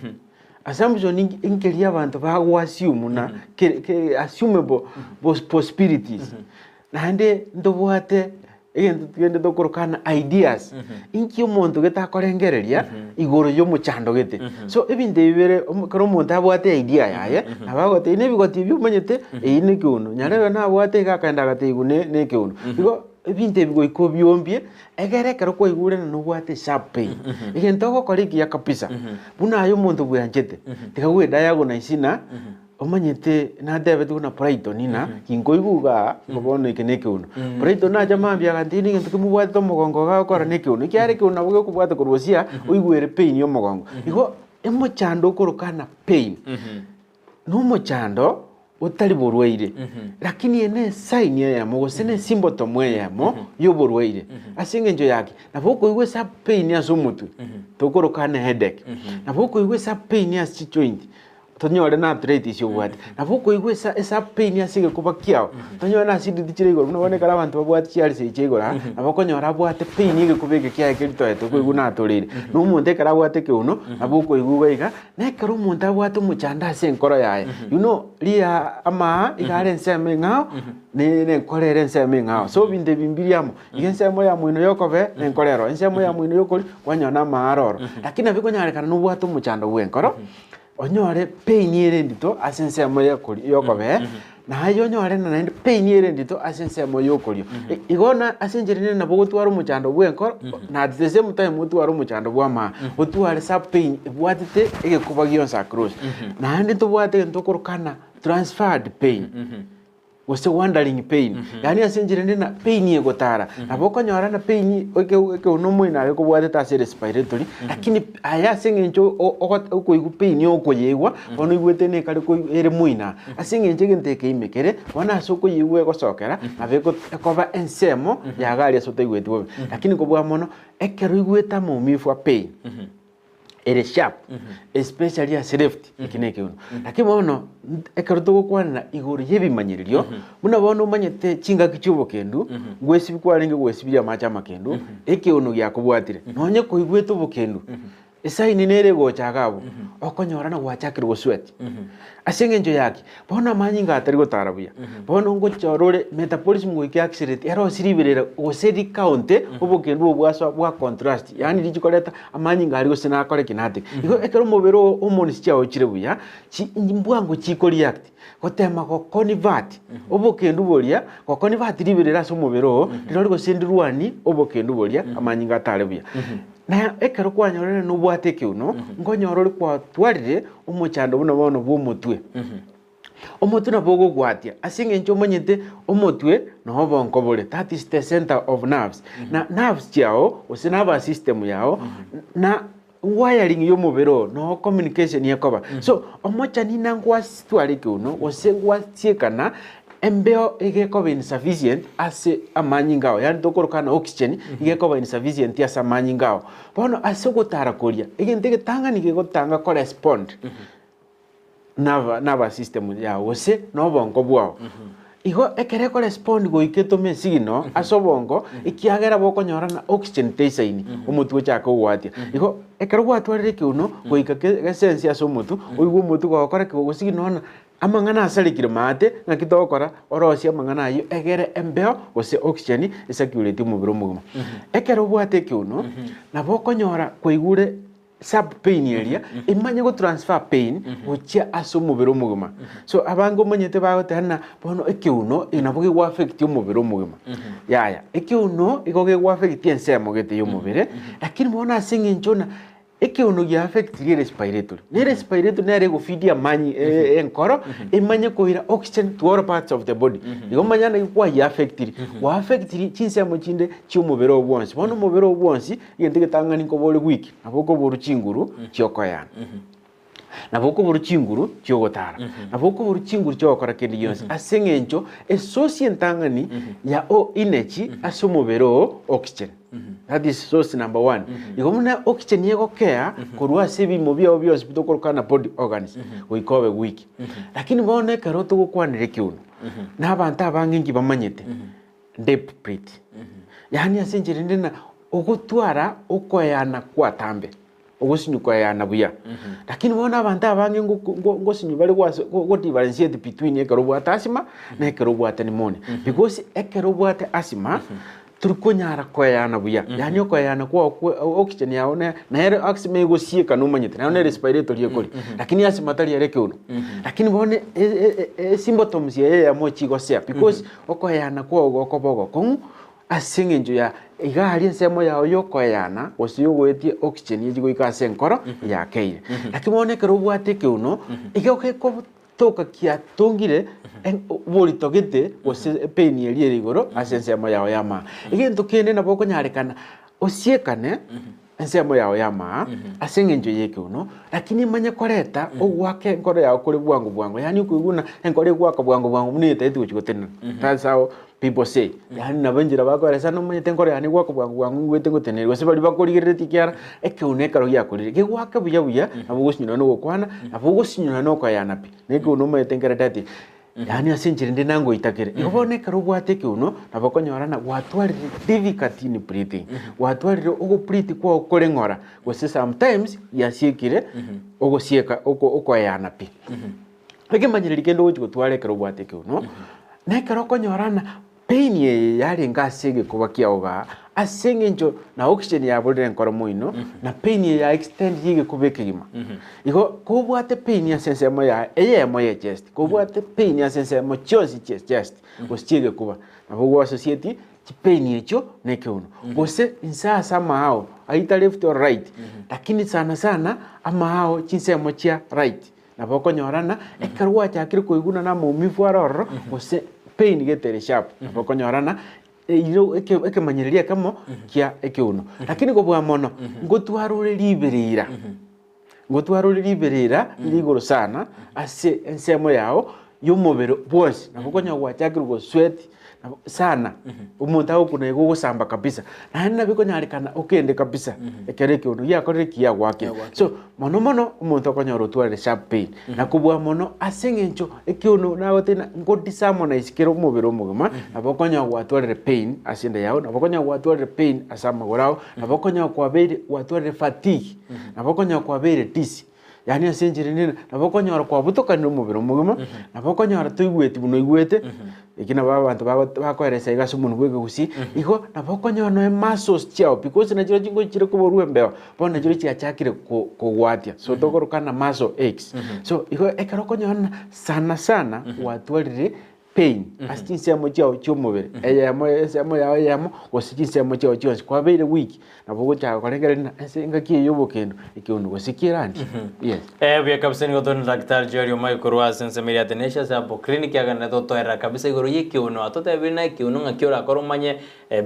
Assumption inki nkeria abanto bago assume na ke- ke assumable possibilities. Naende ntobwate egento kende tokorokana ideas, inki omonto gete akorengereria igoro y'omochando gete. So ebinto ebi bire omo ekero omonto abwate idea yaye, nabo agotebia na ebigoti ebi omanyete, eyio na ekeuno, nyarebe nabwate iga akaenda agatebiwa ne na ekeuno. Igo ebinto ebi goika obiombie, egere ekero kwaigure ng'a nobwate sharp pain, egento ogokora ekiya kabisa, buna aye omonto bweanchete, tiga goediagonise ng'a. Omanyete natebetigwe na Brighton ng'a ginkoigwa igaa ngo bono eke nekeuno. Brighton nacha mambia agantebia negento kemobwatete omogongo iga agokora nekeuno, ekiagera ekeuno nabo gekobwata korwa gose aa oigwere pain ya omogongo. Igo emochando okorokana pain, na omochando otari borwaire, lakini eye ne esign eyemo gose ne esymptom eyemo ya oborwaire. Ase eng'encho ya ki? Nabo okoigwa esa pain ase omotwe, tokorokana headache, nabo okoigwa esa pain ase chijoint, Tonyore na arthritis obwate. Nabo okoigwa esa esa pain ase egekoba kiao, tonyore na acidity chire igoro buna bono ekero abanto babwate chialcers chia igoro aa, nabo okonyora abwate pain egekoba eke kiaye keritoete okoigwa natoreire. Na omonto ekero abwate ekeuno, nabo okoigwa iga iga, na ekero omonto abwate omochando ase enkoro yaye, you know riaa amaa iga are ensemo eng'ao, na enkoro ere ensemo eng'ao. So ebinto ebi mbiri amo, iga ensemo ya moino yokobee, na enkoro ero, ensemo ya moino yokoria, kwanyora na amaa aro oro. Lakini nabo ekonyarekana nobwate omochando bwa enkoro. Onyore pain ere endito ase ensemo y'okorio y'okobee, naye onyore na naende pain ere endito ase ensemo y'okorio. Igo na ase enchera ende nabo ogotwara omochando bw'enkoro, na at the same time otware omochando bw'amaa, otware sub pain ebwatete egekuba gionsi across. Naende ntobwate egento tokorokana transferred pain. Gose wandering pain, yaani ase enchera ende na pain egotara. Nabo okonyora na pain eke ekeuno omoino aye ekobwatete ase respiratory, lakini aye ase eng'encho o- ogo okoigwa pain okoyeigwa, bono oigwete nekare koi ere moino aa. Ase eng'encho egento eke ime kere, bono ase okoyeigwa egosokera, nabo ego ekoba ensemo yago aria ase otaigweti bobe. Lakini kobua mono, ekero oigwete amaumivu a pain. ere sharp especially ase left eki na ekeuno. Lakini bono ekero togokwanera igoro y'ebimanyererio buna bono omanyete chingaki chi'obokendu ngwesibia kwarenge gwesibiria amache amakendu ekeuno giakobwatire nonye koigwete obokendu esaini nere egocha iga abwo okonyora na gwachakire gosweat ase eng'encho yaki Bono amanyinga atari gotara buya, bono ngochora ore metabolism goika eaccelerate erosie riberera gose rikaonte obokendu obo bwasoa bwa contrast yaani richi koreta amanyinga aria gose nakore ki nate. Igo ekero omobere oo hormones chiago chire buya, chi mbwango chiko react gotema go convert obokendu boria, go convert riberera ase omobere oo rirori gose ndirwani obokendu boria amanyinga atare buya. Na ekero kwanyorire nobwate ekeuno, nkonyora ore kwatwarire omochando buna bono bw'omotwe. Omotwe nabo ogogwatia ase eng'encho omanyete omotwe noo obonko bore, that is the center of nerves. Na nerves chiao gose nervous system yao na wiring ya omobere oo noo communication ekoba. So omochani na ngwatwara ekeuno gose ngwatiekana Embeo iga ekoba insufficient ase amanyinga ao, yaani tokoroka na oxygen iga ekoba insufficient ase amanyinga ao. Bono ase ogotara koria, egento egetang'ani gegotanga korespond naba nervous system yao gose na obongo bwao. Igo ekero ekorespond goika etome esignal ase obongo, ekiagera bokonyora na oxygen teisaini, omotwe ochake gogoatia. Igo ekero gwatwarire ekeuno, goika ke gesense ase omotwe, oigwe omotwe gogokora ki gogosignal ng'a Amang'ana asarekire maate, ng'aki togokora orosie amang'ana ayio egere embeo gose oxygen esacurate omobere omogima. Ekero obwate ekeuno, nabo okonyora kwaigure sharp pain eria, emanye gotransfer pain gochia ase omobere omogima. So abange omanyete bagoteba ng'a bono ekeuno nabo kegoaffect omobere omogima. Yaya, ekeuno igo kegoaffect ensemo gete ya omobere, lakini bono ase eng'encho ng'a Ekeuno gia affectiri erespiratory, na erespiratory nere egofeedia amanyi enkoro emanye koira oxygen to all parts of the body. Igo manya naki kwayeaffectiri, gwaffectiri chinsemo chinde chi'omobere oo bwonsi. Bono omobere oo bwonsi, egento egetang'ani nkoba ore weak, nabo okoborwa chinguru chiokoyana. Nabo okoborwa chinguru chi'ogotara, nabo okoborwa chinguru chi'ogokora kende gionsi, ase eng'encho esource entang'ani ya o energy ase omobere oo oxygen. That is source number one. Igo buna oxygen egokea korwa ase ebimo biao bionsi bi tokoroka na body organs goika obe weak. Lakini bono ekero togokwanera ekeuno, na abanto abange inki bamanyete, deep breath. Yaani ase enchera ende na ogotwara okoeana kwatambe. Ogosinywa koeana buya. Lakini bono abanto abange ngosinywa bare go differentiate between ekero obwate asthma na ekero obwate pneumonia. Because ekero obwate asthma, tori konyara koeana buya. Yaani okoeana kwao kwe oxygen yago nere asthma egosieka nomanyete, naende ne respiratory ekori. Lakini asthma tari ere ekeuno. Lakini bono esymptoms eye eyemo chigosea because okoeana kwao gokoba ogokong'u. Ase engencho ya iga aria ensemo yao y'okoeyana, gose y'ogoetia oxygen echi goika ase enkoro yakeire. Lakini bono ekero obwate ekeuno, igo gekotoka kiatongire oborito gete gose epain eria ere igoro ase ensemo yao y'amaa. Egento kende nabo okonyarekana osiekane ensemo yao y'amaa ase engencho y'ekeuno, lakini emanye koreta ogoaka enkoro yao kore bwango bwango, yaani okoigwa buna enkoro egoaka bwango bwango buna etagete gochia gotenena. That's how people say. Yaani nabo enchera bakoeresa nomanyete enkoro yane egoaka bwango bwango ingwete ngotenena gose baria bakorigereretie ekiagera ekeuno ekero giakorire gegoake buya buya nabo ogosinyora na ogokwana, nabo ogosinyora na okoeyana pi, na ekeuno omanyete nkerete ati. Yaani ase enchera ende nangoitakere. Igo bono ekero obwate ekeuno, nabo okonyora ng'a gwatwarire difficulty in breathing, gwatwarire ogobreathe kwao kore ng'ora, gose sometimes giasiekire ogosieka oko okoeana pi. Ekemanyererio kende ogochi gotwara ekero obwate ekeuno, na ekero okonyora ng'a Pain eye yarenge ase egekoba kiao igaa, ase eng'encho na oxygen yaborire enkoro moino, na pain eye ya extend ye egekoba ekegima. Igo kobwate pain ase ensemo ya eyemo ye chest, kobwate pain ase ensemo chionsi chie chest gose chie egekoba, nabo ogo associate chipain echio na ekeuno. Gose inse ase amaao, either left or right, lakini sana sana amaao chinsemo chia right. Nabo okonyora ng'a ekero gwachakire koiguna na amaumivu are ororo, gose pain gete ere sharp, nabo okonyora ng'a eyio eke ekemanyererio ekemo kia ekeuno. Lakini kobua mono, ngotwara ore riberera, ngotwara ore riberera rire igoro sana ase ensemo yao ya omobere bwonsi, nabo okonyora gwachakire gosweat nabo sana, omonto agokuna igo ogosamba kabisa, naende nabo ekonyarekana okende kabisa ekero ekeuno giakorire ki giagoakire. So mono mono omonto okonyora otwarire sharp pain, na kobua mono ase eng'encho ekeuno nagoteba ng'a ngo disharmonize kere omobere omogima, nabo okonyora gwatwarire pain ase enda yago, nabo okonyora gwatwarire pain ase amagoro ao, nabo okonyora kwabeire gwatwarire fatigue, nabo okonyora kwabeire dizzy. Yaani ase enchera ende nabo okonyora kwabutokanire omobere omogima, nabo okonyora toigweti buna oigwete, eki nabo abanto bago bakoeresa iga ase omonwa bwa ekegusii, igo nabo okonyora nonya muscles chiago because nachio chingochire koborwa embeo, bono nachio chiachakire ko kogwatia, so tokoroka ng'a muscle aches. So igo ekero okonyora ng'a sana sana gwatwarire pain ase chinsemo chiao chi'omobere, eyemo ensemo yao eyemo gose chinsemo chiao chionsi kwabeire weak, nabo ogochaka korengereria ng'a ase engaki eye y'obokendu ekeundu gose kerandi. Yes. Eh, buya kabisa nigo tore na Daktari Joel Omai korwa ase ensemo eria ya Tenacious Herbal Clinic agenderete gotoerera kabisa igoro y'ekeuno atotebire na ekeuno ng'aki orakore omanye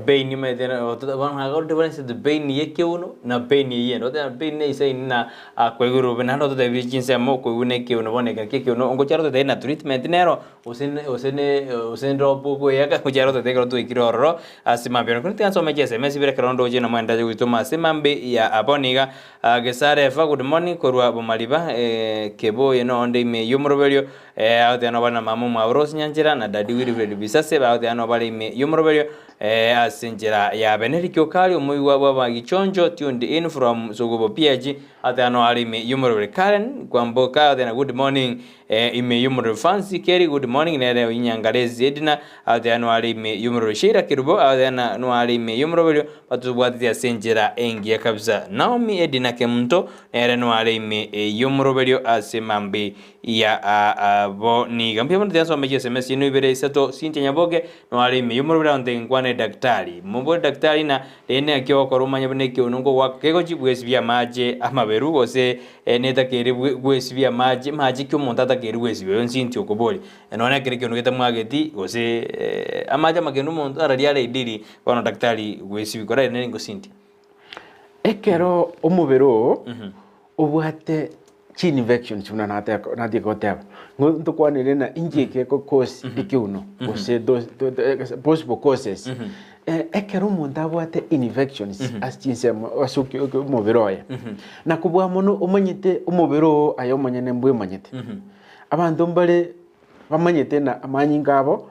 Pain omanyete bono difference pain ya ekeuno na pain eywo ende oteba pain ne esaini na koigwa bobe naende ototebirie chinsemo okoigwa na ekeuno bono ekero kia ekeuno ngochia ototebie na treatment nero gose ne gose ne gose ndrop okoeyaka ngochia ototebie ekero twaikire ororo ase mambia lakini tiga nsome chiSMS ibere ekero ndoche na mwende ache goitoma ase mambia ya bono iga Gesare Eva good morning korwa Bomariba Keboye nonde ime y'omoroberio Agoteeba nobare na mama omwabo Rose Nyanchera na daddy Wilfred Bisase bagoteeba nobare ime y'omoroberio ase enchera ya Benedict Okari omoigwa bw'abagichoncho tuned in from Sogobo PH agoteeba no are ime y'omoroberio Karen Kwamboka agoteeba good morning ime y'omoroberio Fancy Kerry good morning nere Onyangaresi Edna agoteeba no are ime y'omoroberio Sheila Kerubo agoteeba no are ime y'omoroberio batobwateti ase enchera engiya kabisa Naomi Edna Kemunto nere no are ime y'omoroberio ase mambi ya abo niga. Mbuya mono tiasome chieseme chiaino ibere isato Cynthia Nyaboke noare ime y'omorobere aonte nkwane daktari. Mobore daktari na rende naki ogokora omanye buna ekeuno nkogoaka kegochi bwesibia amache amaberu gose netakeire gwesibia amache mache ki omonto atakeire gwesibia oyo Cynthia okobori. Nonya ekero ekeuno getamwageti gose amache amakendu omonto araria are idiri bono daktari gwesibia kora rende ningo Cynthia. Ekero omobere oo obwate. Chi-infections buna nate- natiga goteba, ng'o ntokwanere na inki eke eko cause ekeuno gose those tho- tho possible causes. Ekero omonto abwate infections ase chinsemo ase oki- oki omobere oye, na kobua mono omanyete omobere oo aye omonyene mbwemanyete. Abanto mbare bamanyete na amanyinga abo.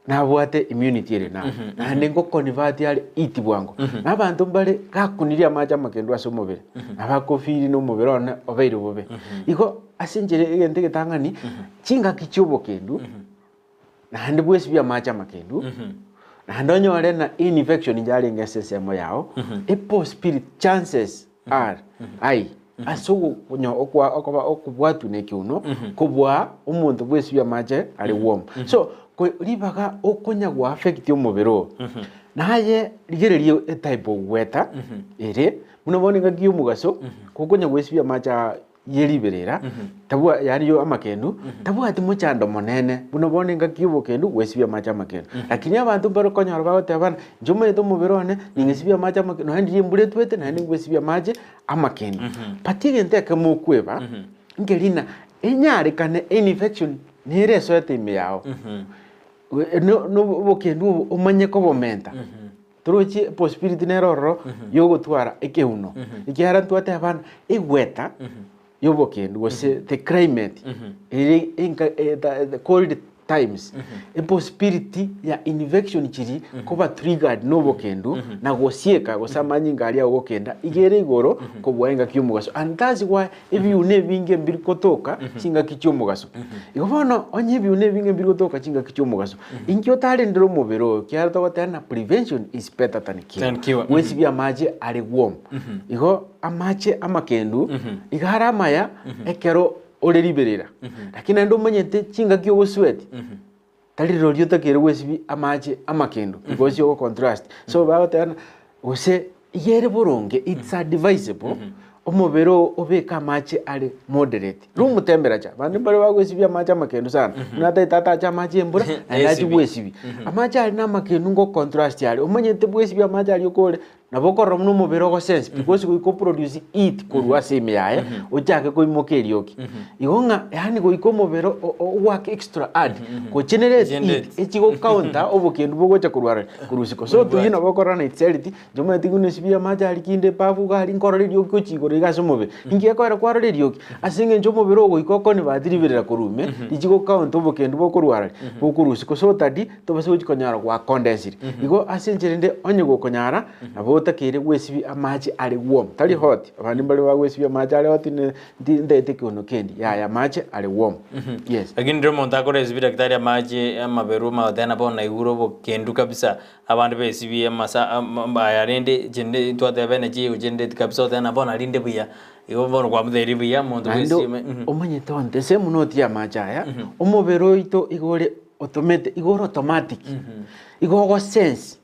Nabwate immunity ere naro, naende ngoconvert are heat bwango. Na abanto mbare gakunirie amache amakendu ase omobere, nabo akofeel na omobere one obeire bobe. Igo ase enchera egento egetang'ani, chingaki chia obokendu, naende bwesibie amache amakendu, naende onyore na infection yarenge ase ensemo yao, epossibility chances are high ase ogokonya okwa okoba okobwatwa na ekeuno kobua omonto bwesibia amache are warm. So ko ribaga okonya go affect omobere oo, naye rigereria etype ogweta ere, buna bono engaki ya omogaso, gokonya gwesibia amache aa ye riberera, tabwa yaani yo amakendu, tabwati mochando monene buna bono engaki ya obokendu gwesibia amache amakendu. Lakini abanto mbare okonyora bagoteba bana, inche omanyete omobere one, ningesibia amache amakendu, nonya ndiria embura etwete naende ngwesibia amache amakendu. But egento ekemo okweba, nkeri ng'a enyarekane infection nere esoete ime yao, no- no obokendu obo omanye kobomenta. Torochi possibility nere ororo yogotwara ekeuno, ekiagera ntwateba ng'a egweta yobokendu gose the climate ere enka the cold times, epossibility ya infection chiri koba triggered na obokendu na gosieka gose amanyinga aria agokenda iga ere igoro kobua engaki yomogaso and that's why ebiuno ebinge mbiri gotoka chingaki chiomogaso. Igo bono onye ebiuno ebinge mbiri gotoka chingaki chiomogaso, inki otarendere omobere oyo ekiagera togoteba ng'a prevention is better than cure. Than cure. Gwesibia amache are warm. Igo amache amakendu iga are amaya ekero ore riberera, lakini naende omanyete chingaki ogosweat tari rirorio otakeire gwesibia amache amakendu because ogo contrast. So bagoteba ng'a gose iga ere boronge it's advisable omobere oo obeke amache are moderate, room temperature. Abande mbare bagwesibia amache amakendu sana, buna atagete atache amache embura naende achie gwesibia. Amache aria na amakendu ngo contrast are, omanyete bwesibia amache aria okore Nabo okorora buna omobere ogosense because goika oproduce heat korwa ase ime yaye ochake koimoka erioki. Igo ng'a yaani goika omobere ogoake extra hard gogenerate heat echi gocounter obokendu bogocha korwa are korwa isiko. So toyio nabo okorora na it's healthy inche omanyete buna esibia amache aria kinde ebafu iga aria nkorora erioki gochia igoro iga ase omobere. Inki gekogera kwarora erioki? Ase eng'encho omobere ogo goika oconvert riberera korwa ime richi gocounter obokendu bokorwa arari bokorwa isiko so that tobase gochia konyora gwakondensire. Igo ase enchera ende onye gokonyara nabo otakeire gwesibia amache are warm, tari hot, abande mbare bagwesibia amache are hot ne nti ntaete kiono kendi, yaya amache are warm, yes. Lakini riria omonto akoresibia daktari amache amaberu omagoteba nabo naigure obokendu kabisa, abande besibie amasa aya rende chinde twateba energy egochindeti kabisa oteba nabo narinde buya. Igo bono kwamotebirie buya omonto Naende bwesime. omanyete onte ase buna otie amache aya, omobere oito igo ore otomete igo ore automatic, igo ogosense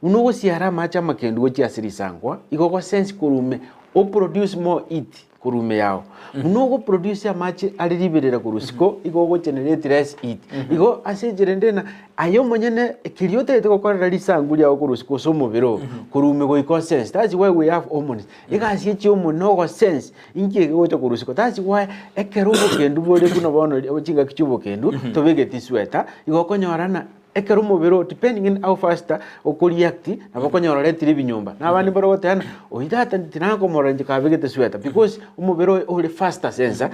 buna ogosiara amache amakendu gochia ase risankwa, igo ogosense korwa ime oproduce more heat korwa ime yago. Buna ogoproduce amache are riberera korwa isiko, igo ogogenerate less heat. Igo ase enchera ende ng'a aye omonyene keria otagete gokorera risanku riago korwa isiko gose omobere oo, korwa ime goika osense. That's why we have hormones. Egasi echi omonene ogosense inki egegocha korwa isiko. That's why ekero obokendu bore buna bono chingaki chia obokendu tobegeti sweta, igo okonyora ng'a ekero omobere oo depending on how fast okoreact nabo okonyora oretire ebinyomba. Na abande mbare ogoteba ng'a oyio tata tinakomorora inche kabegete sweta because omobere oye ore faster sensa,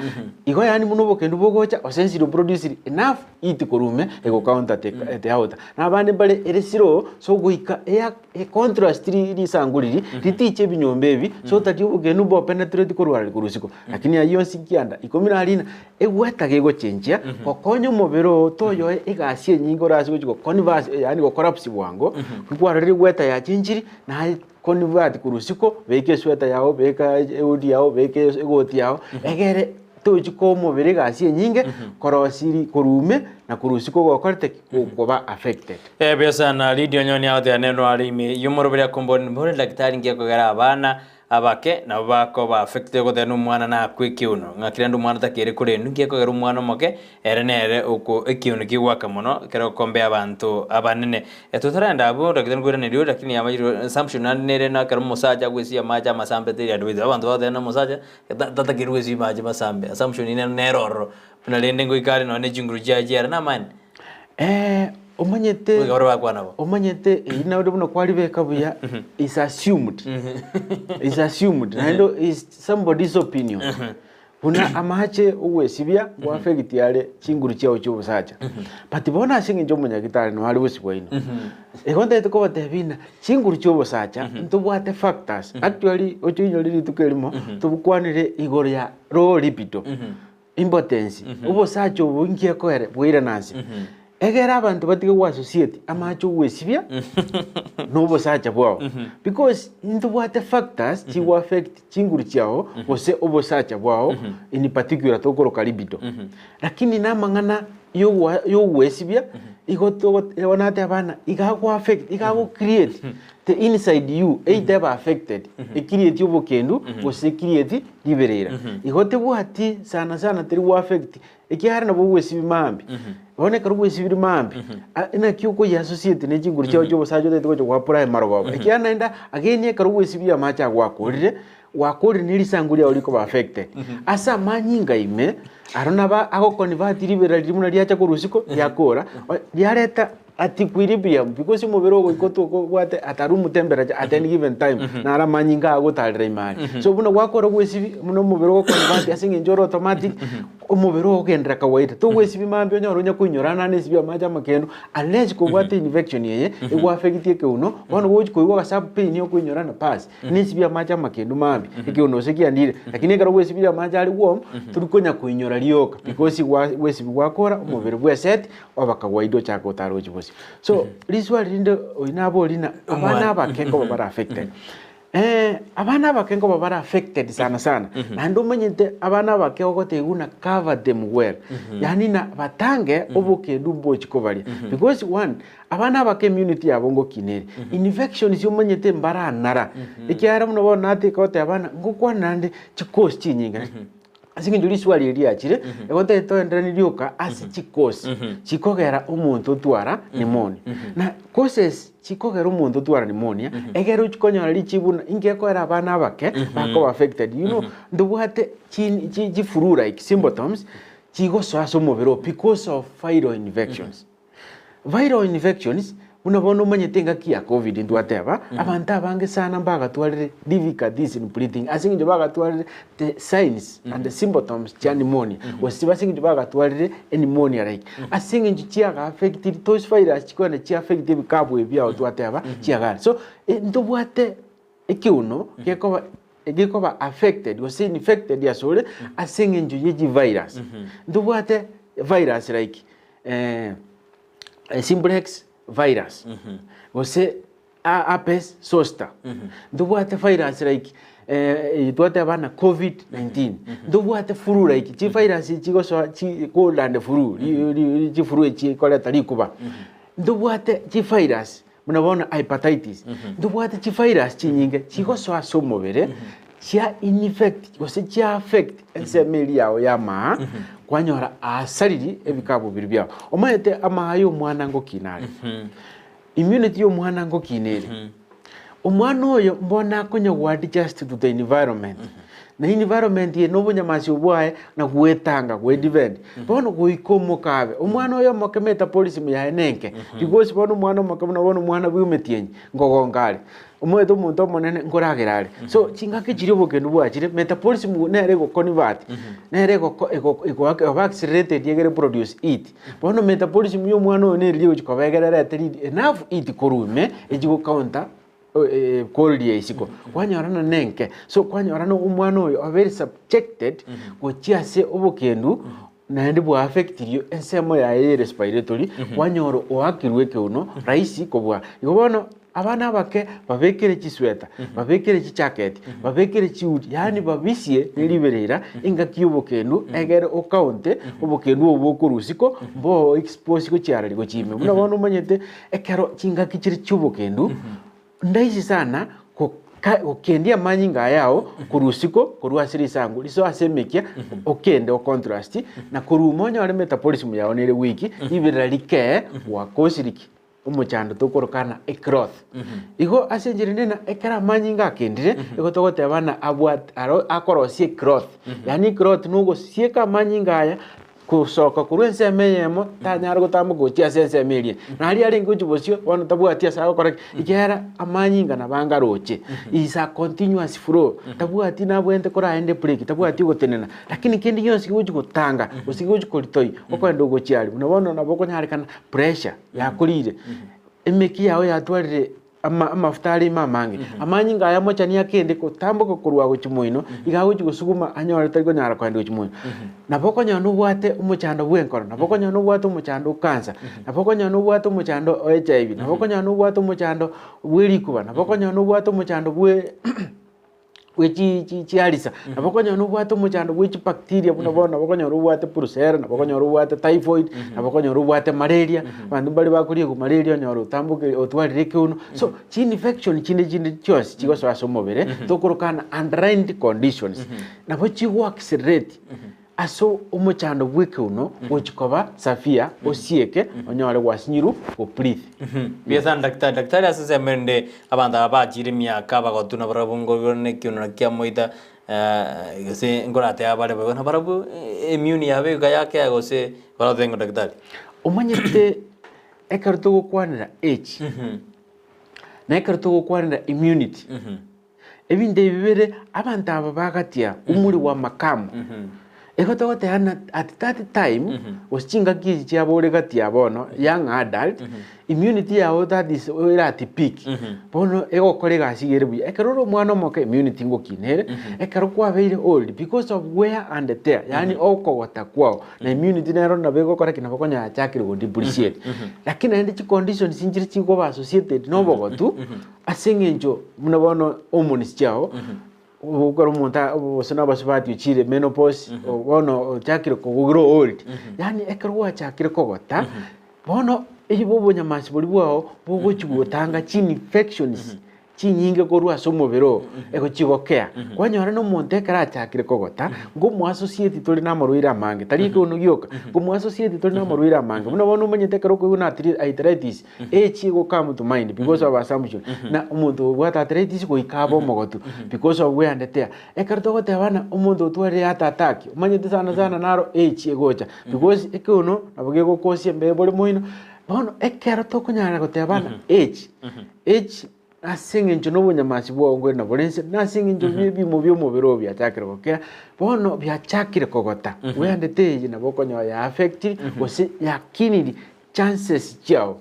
igo yaani buna obokendu bogocha osensire oproduciri enough heat korwa ime egocounter the outer. Na abande mbare ere slow so goika eya Econtrast risangu riria ritiche ebinyomba ebi so tari obogeni bo penetrate korwa arari korwa isiko lakini ayio onsi kianda ikomi na rina egwetaga egochenchia gokonya omobere oo toyoe egasi enyinge orase gochi go converse yaani go collapse bwango kwarorire egweta yachenchiri naye convert korwa isiko beka esweta yago beka ehoodie yago beka egoti yago egere tochi koa omobere egasi enyinge korosia korwa ime. na korwa isiko gokorete ki? Gokoba affected. Ebuya sana Lydia Onyoni agoteba nero are ime y'omoroberi akombori mbore daktari ngiya kogera abana abake nabo bakoba affected goteba na omwana nakwe ekeuno ng'aki rende omwana takere korendwa ngiya kogera omwana omoke ere nere oko ekeuno kegoaka mono ekero okombea abanto abanene. Totarenda abwo daktari nkoiraneria ore lakini yamanyire assumption naende nere na ekero omosacha agwesiga amache amasambe teri advisable abanto bagoteba na omosacha tatakeire gwesiga amache masambe assumption nere nere ororo buna rende ngoika are nonye ne chinguru chiaye chiare namani. Eh, omanyete Goika baria bakwana bo. omanyete eyio naende buna kwaribeka buya is assumed is assumed naende is somebody's opinion buna amache ogwesibia ngo affect are chinguru chiao chia obosacha but bono ase eng'encho omonyagitari noo are bosio bwaino igo ntagete kobatebia ng'a chinguru chia obosacha ntobwate factors actually oche oinyore rituko erimo tobokwanere igoro ya low libido. Impotence, obosacha obo inki ekoere bwairana ase? Egere abanto batige goassociate amache ogwesibia na obosacha bwao. Because ntobwate factors chigo affect chinguru chiao gose obosacha bwao in particular tokoroka libido. Lakini na amang'ana yogoa yogwesibia igo togo bono nateba ng'a iga ago affect iga ago create the inside you either ebe affected ecreate obokendu gose ecreate riberera. Igo tebwati sana sana teri go affect ekiagera nabo ogwesibia maambia. Bono ekero ogwesibirie maambia, a- naki okoyia associate ne chinguru chiao chia obosacha otagete gocha go apply marogoba. Ekiagera naende again ekero ogwesibia amache ago gwakorire, gwakorire ne risangu riao rikoba affected. Ase amanyinga ime, aro nabo agoconvert riberera riria buna riacha korwa isiko riakora, riareta At equilibrium because omobere ogoika otoke obwate at a room temperature at any given time naro amanyinga agotarera ime aria. So buna gwakora gwesibi buna omobere ogoconvert ase eng'encho ore automatic omobere ogogenderera kawaida. Togwesibi mambia onyore onya koinyora naende esibi amache amakendu unless kobwate infection eye egoaffectie ekeuno bono gochi koigwa gose pain okoinyora na pass nesibi amache amakendu mambia ekeuno gose kiandire. Lakini ekero gwesibirie amache are warm tori konya koinyora rioka because gwa gwesibi gwakora omobere bweset Oba kawaida ochake gotara gochia bosio. So riswali rinde oyio nabori ng'a abana abake nkoba bare affected. Abana abake nkoba bare affected sana sana, naende omanyete abana abake ogotebiwa buna cover them well, yaani na batange obokendu mbochi kobaria. Because one, abana abake immunity yabo ngokina ere, infections omanyete mbaranara, ekiagera buna bono nataka goteba ng'a ngokwana naende chikosi chinyinge. Ase eng'encho riswali eri riachire, igo ntagete toenderanie rioka ase chikosi chikogera omonto otwara pneumonia. Na causes chikogera omonto otwara pneumonia, egere ochie konyora richibu buna inki ekoera abana abake bakoba affected. You know, ntobwate chi chi chi flu like symptoms chigosoa ase omobere oo because of viral infections. Viral infections, buna bono omanyete engaki ya covid ntwateba, abanto abange sana mbagatwarire difficulties in breathing ase eng'encho bagatwarire the signs and the symptoms chia pneumonia, gose ase eng'encho bagatwarire pneumonia like. Ase eng'encho chiaga affectiri those virus chikogenda chia affect ebikabu ebi biago twateba chiagare. So, ntobwate ekeuno gekoba gekoba affected gose infected asore ase eng'encho ye chivirus. Ntobwate virus like simplex virus gose herpes zoster ntobwate virus like twateba buna covid 19 ntobwate flu like chivirus echi chigosoa chi cold and flu chiflu echi chikoreta rikuba ntobwate chivirus Buna bono hepatitis, ntobwate chivirus chinyinge chigosoa ase omobere chia infect gose chia affect ensemo eria yao y'amaa kwanyora asariri ebikabu biria biao. Omanyete amaa ya omwana ngokina are, immunity ya omwana ngokina ere. Omwana oyo mbono akonya go adjust to the environment, na environment eye na obonyamasi bwaye na gwetanga gwe defend. Bono goika omokabe, omwana oyo omoke metabolism yaye nenke, because bono omwana omoke buna bono omwana bwa emetienyi nkogonka are, omanyete omonto omonene nkoragera are. So chingaki chiria obokendu bwachire metabolism nere ego convert, nere egoko ego ego accelerated egere produce heat. Bono metabolism ya omwana oyo neriria egochi koba egere erete enough heat korwa ime echi go counter koria isiko kwanyora ng'a nenke so kwanyora ng'a omwana oyo obeire subjected gochia ase obokendu naende bwa affectirie ensemo yaye ya respiratory kwanyora oakirwe ekeuno rahisi kobua. Igo bono. Abana abake babekere chisweta, babekere chichaketi, babekere chiuti, yaani babisie ne riberera engaki y'obokendu egere okaunte obokendu obo bokorwa isiko mbo expose gochiarari gochia ime. Buna bono omanyete ekero chingaki chire chi'obokendu, ndaisi sana goka gokendia amanyinga aya ao korwa isiko korwa ase risangu risoe ase emekia okende ocontrasti na korwa ime onyore metabolism yao nere weak, riberera rikee gwakosiri ki? Omochando tokorokana ecloth. Igo ase enchera ende ng'a ekero amanyinga akendire, igo togoteba ng'a abwate aro akorosia ecloth. Yaani ecloth nogosieka amanyinga aya gosoka korwa ensemo eyemo tanyare gotamboka gochia ase ensemo eria. Na aria arenge gochia bosio bono tabwati ase agokora ki, ekiagera amanyinga nabo anga aroche. Is a continuous flow, tabwati nabwenerete koraende break, tabwati ogotenena. Lakini kende gionsi kegochi gotanga gose kegochi koritoi, okoenda ogochia aria, buna bono nabo okonyarekana pressure yakorire, emeki yao yatwarire ama amafuta are ime amange, amanyinga aya amochani akende gotamboka korwa gochia moino, iga agochi gosuguma anyore tari konyara kogenda gochia moino. Nabo okonyora nobwate omochando bwa enkoro, nabo okonyora nobwate omochando o cancer, nabo okonyora nobwate omochando o HIV, nabo okonyora nobwate omochando bwe rikuba, nabo okonyora nobwate omochando bwe bwe chi chi chiarisa, nabo okonyora nobwate omochando bwe chibacteria buna bono nabo okonyora obwate brucella, nabo okonyora obwate typhoid, nabo okonyora obwate malaria, abanto mbare bakoriegwa malaria onyore otambokire otwarire ekeuno. So chinfection chinde chinde chionsi chigosoa ase omobere, tokorokana underlined conditions, nabo chigo accelerate Ase omochando bw'ekeuno gochia koba safia, osieke, onyore gwasinyirwe go breathe. Mbuya sana daktari. Daktari ase ensemo ende abanto aba bachire emiaka abagotu nabarabwo ngobirwe na ekeuno nakio kiamoita gose nkoratebe bare boigo nabarabwo immune yabo iga yakea gose barotebe ng'o daktari? Omanyete ekero togokwanera age, na ekero togokwanera immunity, Ebinto ebi bibere abanto aba bagatia umuri wa makamu. Igo togoteba ng'a at that time gose chingaki echi chiabo ore gati ya bono young adult, immunity yao that is ere at peak. Bono egokora egasi iga ere buya. Ekero ore omwana omoke immunity ngokina ere, ekero kwabeire old because of wear and tear yaani okogota kwao na immunity nero nabo egokora ki nabo okonyora yachakire go depreciate. Lakini naende chiconditions nchire chikoba associated na obogotu. Ase engencho buna bono hormones chiao, okero omonto a- gose na abasubati ochire menopause, bono ochakire ko grow old, yaani ekero gwachakire kogota, bono eywo obonyamasi boria bwao bogochi gotanga chinfections chinyinge korwa ase omobere oo, egochi gokea. Kwanyora na omonto ekero achakire kogota, ngomoassociate tore na amarwaire amange, tari ekeuno gioka, ngomoassociate tore na amarwaire amange. Buna bono omanyete ekero okoigwa na arthritis, Echi go come to mind because of assumption na omonto obwate arthritis goika abe omogotu because of wear and tear. Ekero togoteba ng'a omonto otwarire heart attack omanyete sana sana naro echi egocha because ekeuno nabo gegokosia embeo bore moino. Bono ekero tokonyara goteba ng'a age, age ase eng'encho na obonyamasi bwao nkore nabore inse, na ase eng'encho ya ebiimo bi'omobere oo biachakire gokea, bono biachakire kogota, wear and tear eye nabo okonyora ya affectiri gose yakiniri chances chiao,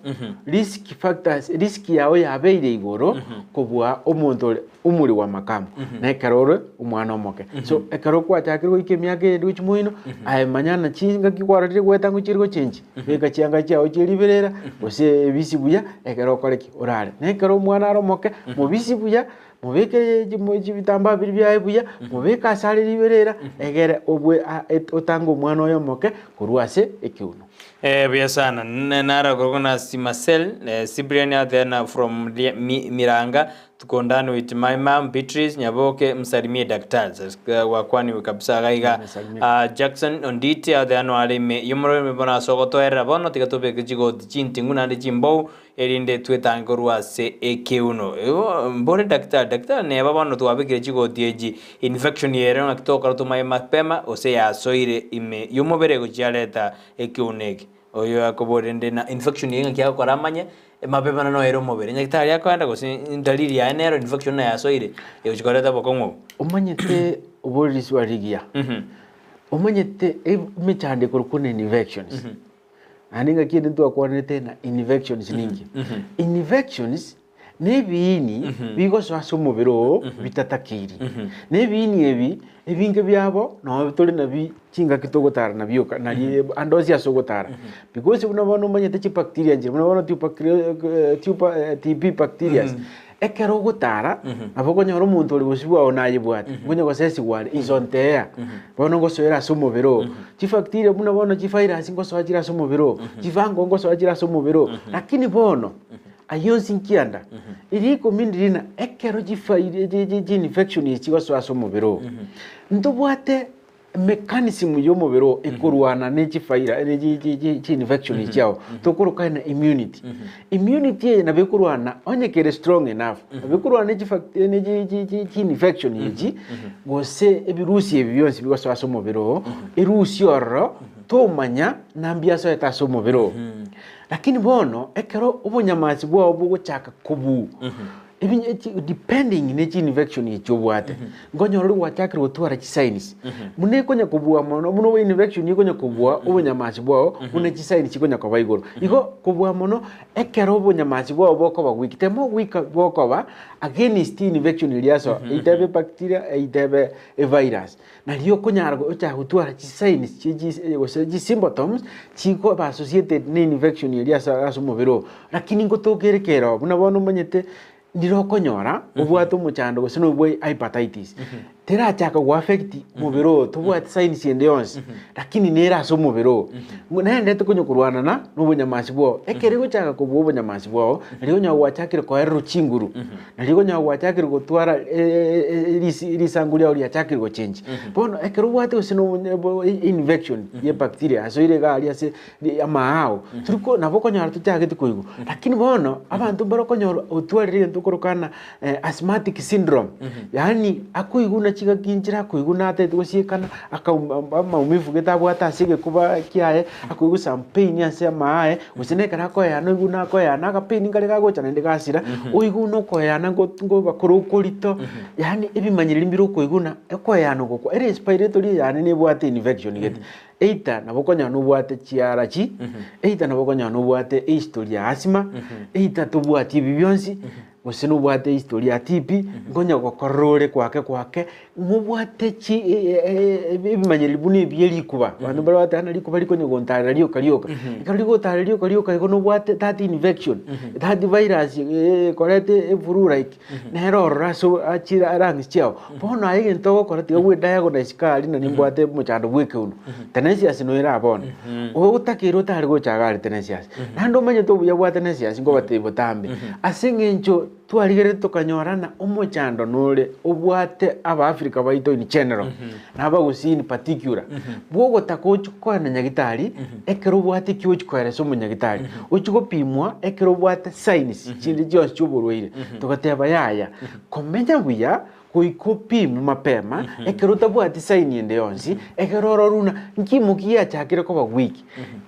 risk factors, risk yao yabeire igoro kobua omonto ore umri wa makamu, na ekero ore omwana omoke. So ekero kwachakire goika emiaka eyende gochia moino, aye manya na chingaki kwarorire goeta ng'o chiri gochenji, beka chianga chiao chie riberera, gose ebisi buya, ekero okore ki? Orare. Na ekero omwana are omoke, mobisi buya, mobeke chibitambaa biria biaye buya, mobeke ase are riberera, egere obwe a otange omwana oye omoke korwa ase ekeuno. Eh, buya sana. Nara korokwa na Marcel eh, Cyprian Athena from Miranga tuko ndani with my mom Beatrice Nyaboke msalimie daktari gwakwaniwe kabisa iga iga. Ah, Jackson Onditi Athena are ime yomorweri bono ase ogotoerera bono tiga tobeke chigoti chinting'u naende chimbou erinde twetange korwa ase ekeuno. Igo mbore daktari, daktari neba bono twabekire chigoti echi infection ere ng'aki tokora tomaye mapema gose yasoire ime yomobere gochia yareta ekeuno eke. Oyo akoboria rende na infection eye ng'aki agokora amanye mapema na noere omobere. Nyagetari akoenda gose dalili yaye nero infection na yasoire egochi koreta obokong'u obo. Omanyete oboriri riswa rigiya, omanyete emechando ekorokwa buna infections. Naende engaki ende ntwakwanete na infections ninki. Infections. Na ebiini bigosoa ase omobere oo bitatakeiri. Na ebiini ebi, ebinge biabo noo tore nabi chingaki togotara nabio ka nari ande onsi ase ogotara. Because buna bono omanyete chibacteria nchire, buna bono tuberculo tuber TB bacterias, ekero ogotara, nabo okonyora omonto ore bosio bwao nayebwate, nkonya gosesigwa are is on the air, bono ngosoera ase omobere oo. Chibacteria buna bono chivirus ngosoa chire ase omobere oo, chifango ngosoa chire ase omobere oo, lakini bono, Ayio onsi nkianda, riria ikomi ndiri na ekero chifairi chi- chi- chiinfection echi chigosoa ase omobere oo, ntobwate mechanism ya omobere oo ekorwana ne chifaira ne chi- chi- chi- chiinfection echi chiago, tokoroka ng'a immunity. Immunity eye nabo ekorwana onye kere strong enough, nabo ekorwana ne chifact ne chi- chi- chi- chiinfection echi, gose ebirusi ebi bionsi bigosoa ase omobere oo, erusie ororo tomanya nambi asoete ase omobere oo. Lakini bono ekero obonyamasi bwao bogochaka kobuu, ebi depending ne chiinfection echi obwate, nkonyora ore gwachakire gotwara chisigns, buna ekonya kobua mono, buna infection ekonya kobua obonyamasi bwao, buna chisigns chikonya koba igoro. Igo kobua mono, ekero obonyamasi bwao bokoba weak, the more weak bokoba against infection eria yasoa, either ebe bacteria, either ebe evirus. Nario okonyara gochaka gotwara chisigns chie chis gose chisymptoms chikoba associated ne infection eria ase ase omobere oo. Lakini ngotoka ere kere oo, buna bono omanyete ndire okonyora obwate omochando gose na obwa hepatitis, terachaka go affect mobere oo, tobwati signs ende yonsi, lakini nere ase omobere oo. Naendete konya korwana na na obonyamasi bwao, ekero egochaka kobua obonyamasi bwao, nario okonyora gwachakire koererwa chinguru. Nario okonyora gwachakire gotwara risi risangu riao riachakire gochenji. Bono ekero obwate gose na obonye bo infection ya ebacteria asoire iga aria ase amaao, tori ko nabo okonyora tochageti koigwa. Lakini bono, abanto mbare okonyora otwarire egento okoroka ng'a asthmatic syndrome, yaani akoigwa buna chingaki nchire akoigwa natagete gosiekana, akauma amaumivu gete abwate ase egekuba kiaye, akoigwa some pain ase amaaye, gose na ekero akoeyana oigwe buna akoeyana akapain nkare kagocha naende gasira, oigwe buna okoeyana nko nkoba kore okorito, yaani ebimanyereri mbire okoigwa buna okoeyana oko kwa erespiratory yane nebwate infection gete. Either nabo okonyora nobwate chiarachi, either nabo okonyora nobwate ehistory ya asthma, either tobwati ebi bionsi, gose nobwate ehistory ya TB, nkonya gokorora ore kwake kwake, Mobwate chi ebimanyereri buna ebi bie rikuba, abanto mbare bagoteba ng'a rikuba rikonya gontarera rioka rioka. Ekero rigotarera rioka rioka igo nobwate that infection, that virus ekoreta eflu like, nere ororo ase achire lungs chiago. Bono aye egento ogokora tiga bwe diagnose kare na nimbwate omochando bwa ekeuno, tenacious noyo ere bono. Otakeire otare gocha iga aria tenacious. Naende omanyete obuya bwa tenacious nkobatebia botambe, ase eng'encho. Twarigereretie tokanyorana omochando nore obwate Abaafrika baito in general, na Abagusii in particular, bw'ogotaka ochie koenda nyagitari ekero obwate eki ochia koeresa omonyagitari, ochie gopimwa ekero obwate signs chinde chionsi chi'oborwaire. Togateba yaya, komenya buya goika opimwe mapema ekero otabwati sign ende yonsi, ekero orore buna nkimo ki giachakire koba weak,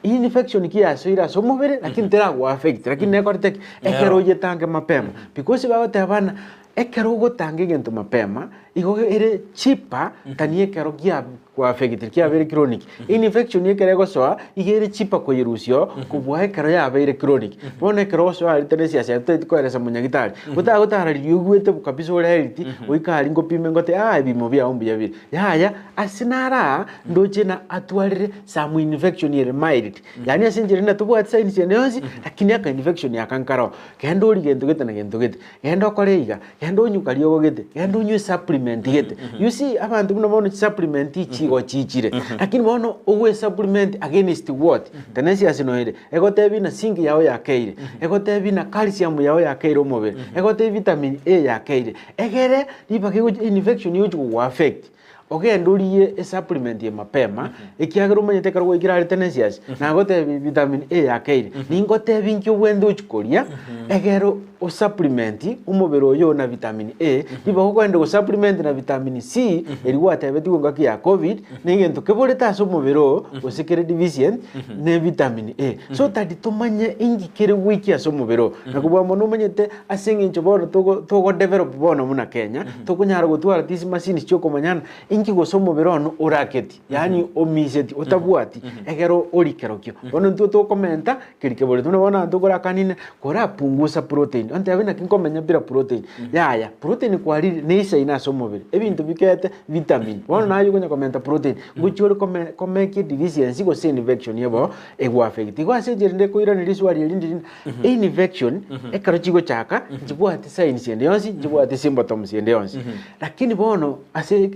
infection ki yasoire ase omobere lakini terago affect lakini nekorete ki? Ekero oyetange mapema because bagoteba buna ekero ogotanga egento mapema igo ere cheaper than ekero gia go affectire kiabeire chronic. Infection ekero egosoa iga ere cheaper koyerusia oo kobua ekero yabeire chronic. Bono ekero ogosoa aria tari esiasa yaye totaeti koeresa omonyagitari, otagotara riria oigwete kabisa ore healthy goika aria ngopime ngote aa ebimo biago mbuya bire. Yaya ase naro aa ndoche na atwarire some infection ere mild, yaani ase enchera ende tobwati signs ende yonsi lakini aka infection aka nkaroo. Genda orie gento gete na gento gete, genda okore iga, genda onywe kariogo gete, genda onywe esupplement gete. You see abanto buna bono chisupplement chigo chichire, lakini bono ogwe supplement against what? Tenacious noere, egotebia ng'a zinc yago yakeire, egotebia ng'a calcium yago yakeire omobere, egotebia vitamin A yakeire, egere ribaga egochi infection egochi gogo affect. Ogende origie esupplement eye mapema, ekiagera omanyete ekero gwaikire are tenacious, nagotebi vitamin A yakeire, ningotebi inki obwenerete ochie koria, egere osupplement omobere oyo na vitamin A, ribaga okogenda gosupplement na vitamin C, eria gwatebetigwe engaki ya covid, na egento keborete ase omobere oo, gose kere deficient, ne vitamin A. So tari tomanye inki kere goikia ase omobere oo, na kobua mono omanyete Ase engencho bono togo togo develop bono buna Kenya, tokonyara gotwara tisi machines chiokomanya ng'a Inki gose omobere one oraketi, yaani omiseti, otabwati, ekero ori kerokio. Bono intwe tokomenta keri keboreti. Buna bono abanto okorakanine, korapungusa protein, ontebe naki nkomenya bila protein, yaya, protein kwarire neisaine ase omobere, ebinto bikete vitamin, bono naye okonya komenta protein, ngochia ore kome komekia deficiency gose infection ebo egoaffect. Igo ase enchera ende ekoiraneria eswali eri ndiri ng'a infection ekero chigochaka nchibwati signs ende yonsi, nchibwati symptoms ende yonsi. Lakini bono ase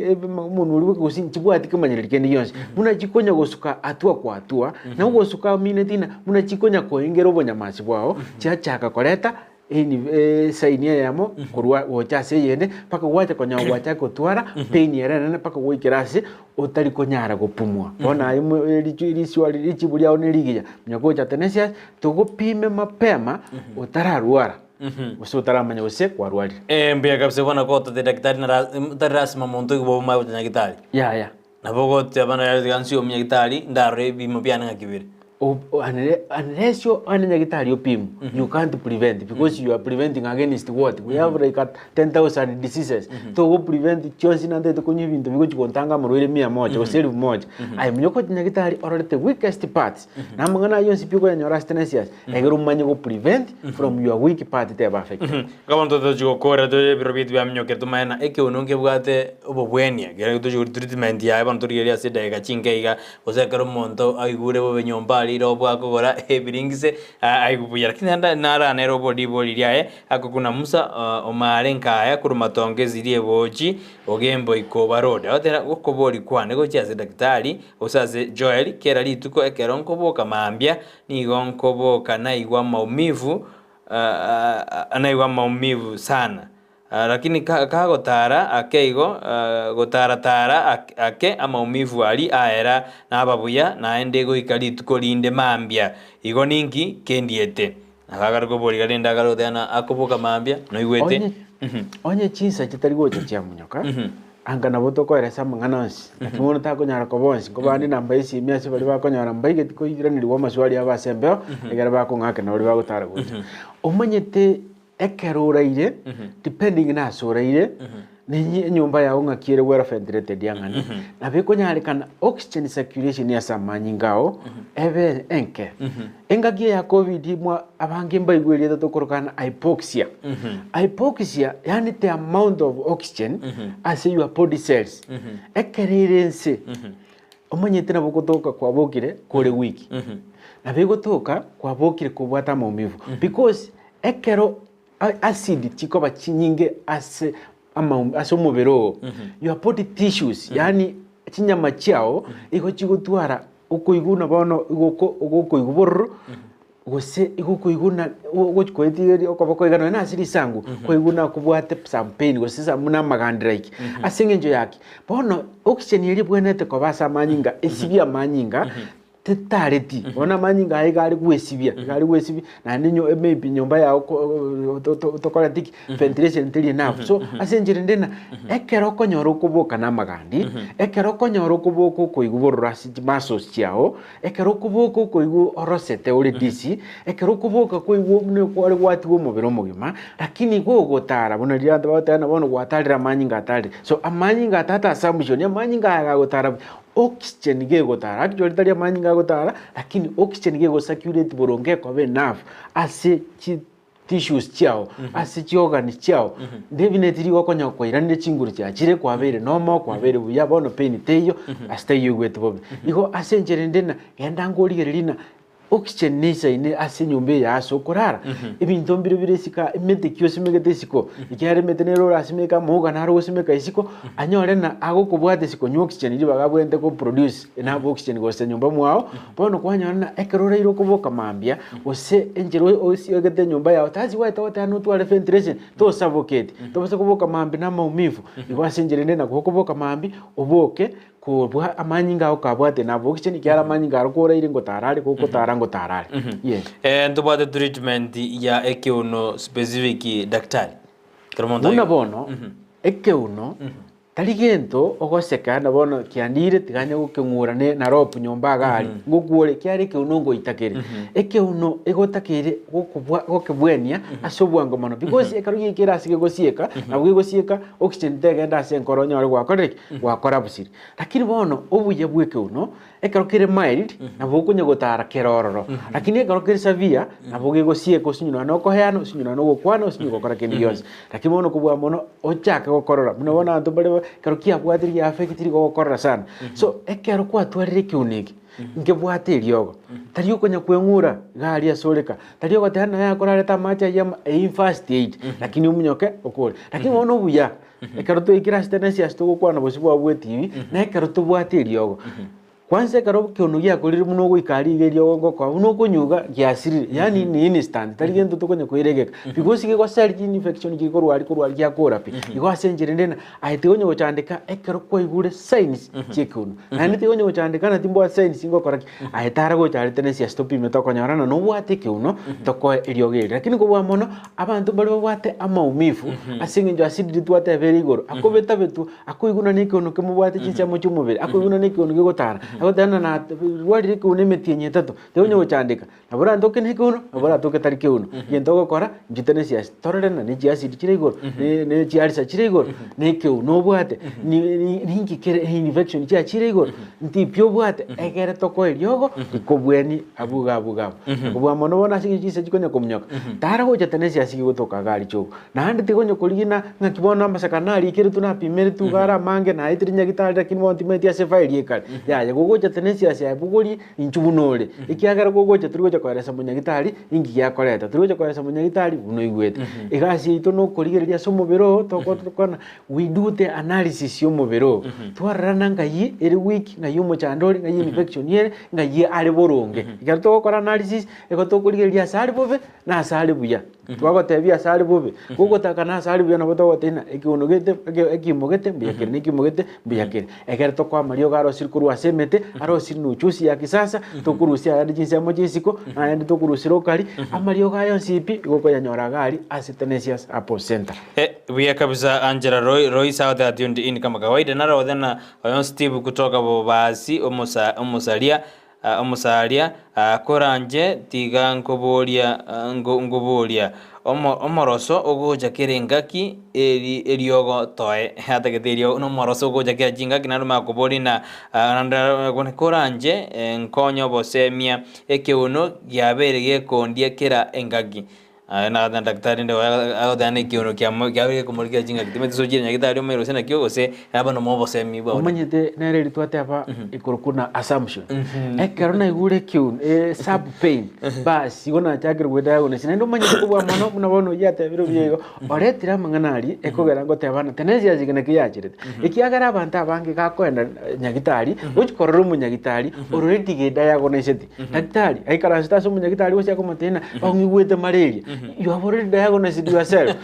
omonwa oria bw'ekegusii nchibwati kemanyereri kende gionsi, buna chikonya gosuka hatua kwa hatua, na ogosuka amineti ng'a buna chikonya koengera obonyamasi bwao, chiachaka koreta esaini eyemo korwa gocha ase eyende, mpaka gwacha konyora gwachaka gotwara pain ere enene mpaka goikera ase otari konyara gopumua. Bono aye mo richu riswali richibu riao nerigiya, onye gocha Tenesia, togopime mapema otararwara. Gose otaramanya gose kwarwarire. Eh, mbuya kabisa bono gototebia daktari nara tari lasima monto oigwe bobe omanye gocha nyagitari. Yaya. Nabo ogoteba nare tiga nsie omonyagitari ndarore ebimo biane ng'aki bire. Unless one nyagitari opimwe, you can't prevent because you are preventing against what? We have like a 10,000 diseases. Togo prevent chionsi nantete konywa ebinto bigochi gontanga amarwaire mia moja gose elfu moja. Aye manya okocha nyagitari orore the weakest parts. Na amang'ana ayio onsi pi okoyanyora ase tenesias, Egere omanye go prevent from your weak part teba affected. Iga bono totochi gokora tore ebiro biaito biaminyokire tomanye na ekeuno nkebwate obobwenia ekero tochi gori treatment yaye bono torigereria ase edageka chinke iga gose ekero omonto aigure bobe nyomba aria rirobo akogora ebiringise aigwe buya lakini naende naranere obo ribori riaye akokuna Musa omare nkaya korwa matongo esiri ebochi ogembo ikoba road agoteba gokobori kwane gochia ase daktari gose ase Joel kera rituko ekero nkoboka mambia Nigo nkoboka naigwa maumivu naigwa maumivu sana, lakini kagotara ake igo, gotaratara ake amaumivu aria aera naba buya naende goika rituko rinde mambia. Igo ninki kendiete? Nabo akare koboria rende akare goteba ng'a akoboka mambia noigwete. Onye chinsa chitari gocha chiamonyoka, Anga nabo tokoeresa amang'ana onsi, naki bono takonyara koba onsi. Nkobande namba y'esimi ase baria bakonyora mbaigeti koiranerigwa amaswali abo ase embeo, ekero bakong'akera na baria bagotara gocha. Omanyete ekero oraire, depending na ase oraire, na enye enyomba yago ng'aki ere well ventilated ang'ana, nabo ekonyarekana oxygen circulation ase amanyinga ao ebe enke. Engaki eye ya covid mwa abange mbaigwe erieta tokoroka ng'a hypoxia. Hypoxia yaani the amount of oxygen ase your body cells ekero ere ense omanyete nabo ogotoka kwabokire kore weak. Nabo egotoka kwabokire kobwate amaumivu because ekero acid chikoba chinyinge ase ase omobere oo, your body tissues yaani chinyama chiao igo chigotwara okoiguna bono igoko ogokoigwa bororo gose igo okoiguna ogochi koetigeria okoboko iga nonye ase risangu koiguna kobwate some pain gose some buna amagandira eke. Ase eng'encho ya ki? Bono oxygen eria ebwenerete koba ase amanyinga esibie amanyinga tetareti, bono amanyinga aya iga are gwesibia, iga are gwesibia naende nyo maybe nyomba yago ko to- to- tokoreti ki? Ventilation teri enough. So ase enchera ende ng'a ekero okonyora okoboka na amagandi, ekero okonyora okoboka okoigwa bororo ase chimuscles chiago, ekero okoboka okoigwa orosete ore dizzy, ekero okoboka koigwa buna kware gwatigwa omobere omogima, lakini gogotara buna riria abanto bagoteba ng'a bono gwatarire amanyinga atarire. So amanyinga atata assumption, amanyinga aya gagotara buya, Oxygen gegotara, actually tari amanyinga agotara, lakini oxygen gego circulate boronge ekoba enough ase chi tissues chiao, ase chi organs chiao, definitely igo okonya koiranire chinguru chiachire kwabeire normal, kwabeire buya, bono pain teiyo, ase taiyo oigwete bobe. Igo ase enchera ende ng'a genda nkorigereria ng'a Oxygen neisaine ase enyomba eye ase okorara, ebinto mbire bire isiko aa, emete ki osimegete isiko, ekiagera emete nere orasimeke amauga naro ogosimeka isiko, anyore ng'a agokobwata isiko konywa oxygen ribaga abwenerete ko produce enough oxygen gocha nyomba mwao, bono kwanyora ng'a ekero oraire okoboka mambia, gose enchera osiegete enyomba yago tasi gwaete goteba notware ventilation, tosaboketi, tobasa koboka mambia na amaumivu, igo ase enchera ende nabo okoboka mambia, oboke Kobua amanyinga ao kabwate nabo oxygen ekiagera amanyinga aro koraire ngotara are gokotara ngotara are. Yes. Eh, ntobwate treatment ya ekeuno specific daktari. Ekero omonto Buna ai- bono ekeuno. Tari gento ogoseka na bono kiandire tiga anye gokeng'ura ne na rope nyomba iga aria, ngokuore kiare ekeuno ngoita kere. Ekeuno egotakeire gokobwa gokebwenia ase obwango mono because ekero giaikire ase gegosieka, nabo gegosieka oxygen tegenda ase enkoro onyore gwakorire ki? Gwakorapsire. Lakini bono obuya bwa ekeuno, Ekero kere mild, nabo okonya gotara kere ororo, lakini ekero kere severe, nabo gegosieka osinywe nonya nokoheana, osinywe nonya nogokwana, osinywe gokora kende gionsi. Lakini bono kobua mono, ochake gokorora, buna bono abanto mbare ba ekero kiabwatire gia affectiri igo ogokorora sana. So, ekero kwatwarire ekeunu eke, nkebwate eriogo, tari okonya kweng'ura iga aria ase oreka, tari ogoteba naye akorarete amache aywo ama eywo first aid, lakini omonyoke okore. Lakini bono obuya. Ekero twaikire ase tenensi ase togokwana bosio bwabo bw'etibi, na ekero tobwate eriogo. Kwanza ekero ekeono giakorire buna ogoika aria iga eriogo ngokoa buna okonyuga giasirire, yaani ni instant tari gento tokonya koira egeka. Because gegoseri chinfection chiri korwa aria korwa aria giakora pi. Igo ase enchera ende na aye tigonya gochandeka ekero kwaigure signs chia ekeono. Naende tigonya gochandeka na timbwati signs ngokora ki, aye tara gocha aria tenensi ase topime tokonyora na nobwate ekeono tokoe eriogo erio. Lakini kobua mono. Abanto mbaria babwate amaumivu ase engencho ase riria twatebire igoro, akobetabetwa, akoiguna nekeono kemobwate chinsemo chi'omobere, akoiguna nekeono gegotara, agoteba ng'a narwarire ekeono emetienyi etato, tiga onye gochandeka, nabo oratoke nekeono, nabo oratoke tari keono. Egento ogokora, inchuo tenensi ase torore ng'a ne chiacid chire igoro, ne ne chiulcer chire igoro, na ekeono obwate, ni ni ninki kere infection chiachire igoro, ntipi obwate, egere tokoe eriogo rikobweni abwo iga abwo iga abwo. Kobua mono bono ase eng'encho chinsa chikonya kominyoka, tara gocha tenensi ase gotoka iga aria chiogo. Naende tigonya korigina ng'aki bono amasakara narikeretwe napimeretwe iga are amange naetire nyagitari lakini bono timaeti ase efairi ekare. Yaya gogocha tenensi ase aye bogorie inchuo buna ore. Ekiagera gogocha tori gocha koeresa monyagitari inki giakoreta, tori gocha koeresa monyagitari buna oigwete. Egasi yaito nokorigereria ase omobere oo tokotokana We do the analysis y'omobere oo, twarorana ng'ai ere weak, ng'ai omochando ore, ng'ai infection ere, ng'ai are boronge. Ekero togokora analysis, igo tokorigereria ase are bobe, na ase are buya. Twagotebia ase are bobe, gogotaka na ase are buya nabo togotebia ng'a ekeono gete eke ekiimo gete mbuya kere, na ekiimo gete mbuya kere. Ekero tokoa amariogo arosire korwa ase emete, arosire na uchusi ya kisasa, tokorusia ayande chinsemo chia isiko, na ayande tokorusia rokari, amariogo aya onsi pi, igo okoyanyora iga aria ase Tenacious Herbal Centre. Buya kabisa Angela Roy Roy South are tuned in kama kawaida narothe na oyo Steve kutoka Bobasi omosa omosaria omosaria koranche tiga nkoboria nkoboria omo omoroso ogocha kera engaki eri eriogo toe atagete eriogo nomoroso ogocha kera chingaki naende omanye koboria na naende koranche nkonye obosemia ekeuno giabeire gekondia kera engaki. Aye nagoteba daktari rende agoteba na ekiono kiamo kiabeire gekomorikera chingaki timanyeti gose ochire nyagitari omanyire gose naki gose nabo nomo obosemi bwao. Omanyete nere eri twateba ekorokwa na assumption. Ekero naigure ekiono eh, sub pain bas igo nachakire goediagnose naende omanyete kobua mono buna bono oyio atebire buya igo, oretire amang'ana aria ekogera ngoteba ng'a tenensi ase naki yacherete. Ekiagera abanto abange gakoenda nyagitari, gochi korora omonyagitari orore tigediagnoseti. Daktari aikaransete ase omonyagitari gose akomotebia ng'a ong'igwete malaria, you have already diagnosed yourself.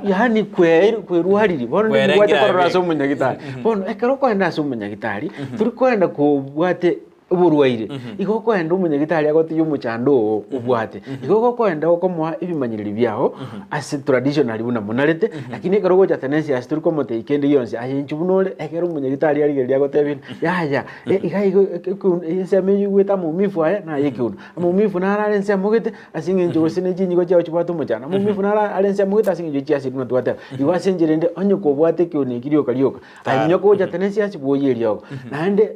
Yaani kweeri kwerwariri bono Kwerengire nibwate korora abe. ase omonyagitari. Bono ekero okoenda ase omonyagitari, tori koenda kobwate oborwaire, igo okoenda omonyagitari agotebi omochando oo obwate. Igo gokoenda okomoa ebimanyereri biago ase traditionally buna monarete, lakini ekero ogocha tenensi ase tori komotebia kende gionsi, aye inchuo buna ore, ekero omonyagitari arigereria agotebi ng'a yaya. Iga igo ensemo eyio igwete amaumivu aya naye ekeuno. Amaumivu naro are ensemo gete ase eng'encho gose ne chinyigo chiao chibwate omochando. Amaumivu naro are ensemo gete ase eng'encho chiasiri buna twateba. Igo ase enchera ende onye kobwate ekeuno eki rioka rioka, aye minyoka gocha tenensi ase bwoyie eriogo. Naende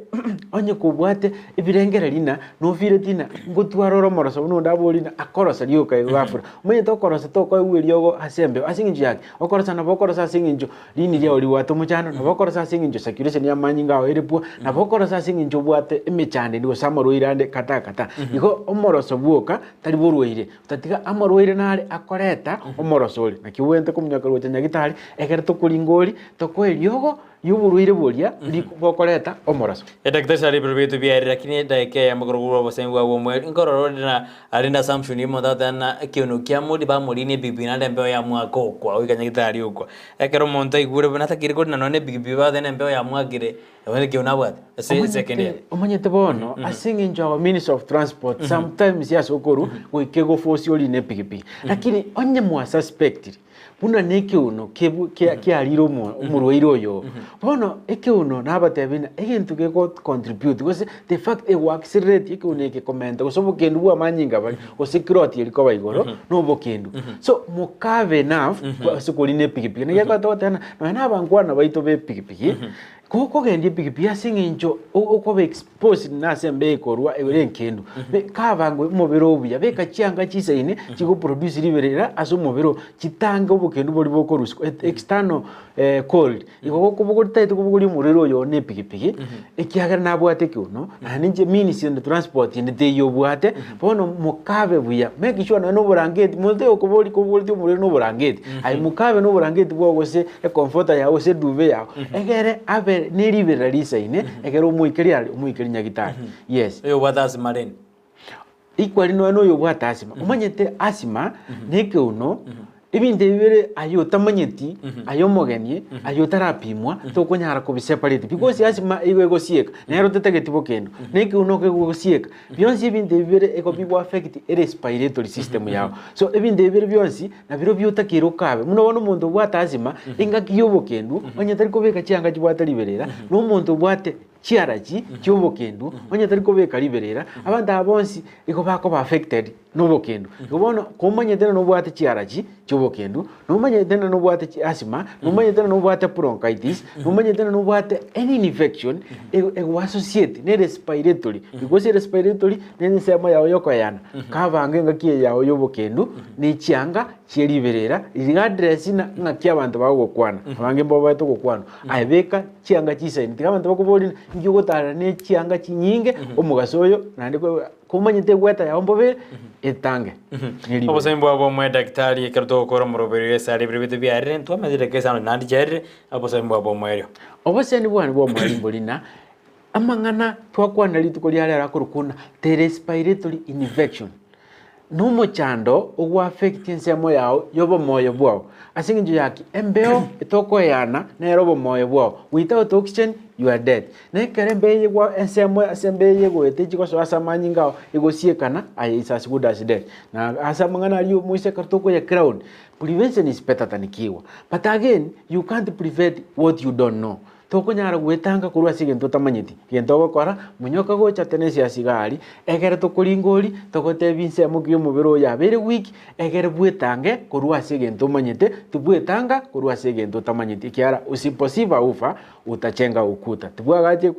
onye kobwate ebirengererio ng'a nofireti ng'a ngotwara ore omoroso buna onde abori ng'a akorosa rioka igo gafura. Omanyete okorosa tokoegwa eriogo ase embeo ase eng'encho yaki? Okorosa nabo okorosa ase eng'encho Riini riao ribwate omochando, nabo okorosa ase engencho circulation y'amanyinga ao ere poor, nabo okorosa ase engencho obwate emechando ende gose amarwaire ande kata kata. Igo omoroso bwoka tari borwaire, otatiga amarwaire nare akoreta omoroso oria. Naki obwenerete kominyoka gocha nyagitari ekero tokoringa oria, tokoe eriogo rioborwaire boria bokoreta omoroso. Edaktari sare ebiro biaito biarire, lakini edageka eyemo korwa korwa obosemi bwabo omweri, nkorora ore na Arende assumption y'omonto agoteba ng'a ekiono kiamori bamorinie ebigibigi naende embeo yamwaka okwa goika nyagitari okwa. Ekero omonto aigure buna atakeire korina nonye na ebigibigi bagoteba ng'a embeo yamwakire, nabo ekiono abwate ase second Omanyete eye. omanyete bono ase eng'encho our minister of transport sometimes ase okorwa goika egoforce orine epigipigi lakini onye mwasuspectiri. Buna nekeuno kebu kia kiarire omo omorwaire oyo. Bono ekeuno nabatebi ng'a egento gego contribute gose the fact ego accelerate ekeuno eke komenta gose obokendu bwa amanyinga baria gose clot eria koba igoro na obokendu. So mokabe enough ase korina epikipiki. Naki ekero togoteba ng'a nonya na abankwana baito ba epikipiki, Gokogendia epikipiki ase eng'encho okoba exposed nase embeo ekorwa ere enkendu, kabango omobere oo buya, beka chianga chisaine chigoproduce riberera ase omobere oo, chitange obokendu boria bokorusia external cold. Igo gokobogoria totagete kobogoria omorwere oyo one epikipiki, ekiagera nabwate ekeuno, naende inche means and transport ende teiyo obwate, bono mokabe buya, make sure nonye na oborangeti, monto oyokoboria kobogoretie omorwere na oborangeti, aye mokabe na oborangeti bwao gose ecomforter yao gose eduve yao, Egere abe neriberera risaine, egere omoikerie are omoikerie nyagitari. Yes. Oyobwate asima rende. Equally nonya na oyobwate asima. Omanyete asima na ekeuno, ebinto ebi bire aye otamanyeti, aye omogeni, aye otarapimwa, tokonyara kobiseparate because asima igo egosieka, nero tetageti bokendo, na ekeuno kegosieka. Bionsi ebinto ebi bire igo bigo affect erespiratory system yao. So ebinto ebi bire bionsi, Nabirobio otakeire okabe. Buna bono omonto obwate asima, engaki y'obokendu, onye tari kobeka chianga chibwate riberera, na omonto obwate chiarachi chi'obokendu, onye tari kobeka riberera, abanto aba bonsi igo bakoba affected nobokendu. Igo bono komanyete ng'a nobwate chiarachi chi'obokendu, nomanyete ng'a nobwate chi asima, nomanyete ng'a nobwate bronchitis, nomanyete ng'a nobwate any infection, ego ego associate ne respiratory, because erespiratory ne ensemo yao yokoeyana, kabange engaki eye yao y'obokendu, ne chianga chie riberera, regardless na ng'aki abanto bagogokwana, abange mbabaete ogokwanwa, aye beka chianga chisaini, tiga abanto bakoborie ng'a inki ogotarera ne chianga chinyinge, omogaso oyo naende ko komanyete egweta yao mbobe etange ne riberera. Obosemi bwabo omwe daktari ekero togokora omoroberio esare ebiro bito biarire ntwamanyete dakika isano naende chiarire obosemi bwabo omoerio. Obosemi bwane bwa omoerio mbori ng'a amang'ana twakwana rituko ria rero akorokwa buna the respiratory infection. Nomochando ogoaffect ensemo yao y'obomoyo bwao. Ase eng'encho ya ki? Embeo etokoeana nere obomoyo bwao. Without oxygen you are dead. Na ekero embeo eye gwa ensemo ase embeo eye egoeta echi gosoa ase amanyinga ao egosiekana aye is as good as dead. Na ase amang'ana aria omoisia ekero tokoya crown, prevention is better than cure. But again, you can't prevent what you don't know. Tokonyara gwetanga korwa ase egento otamanyeti. Egento ogokora, monyoka gocha tenensi ase iga aria, egere tokoringorie, togotebie ensemo ki y'omobere oyo yabeire weak, egere bwetange korwa ase egento omanyete, tibwetanga korwa ase egento otamanyeti, ekiagera usiposiba ufa utachenga ukuta. Tibwagache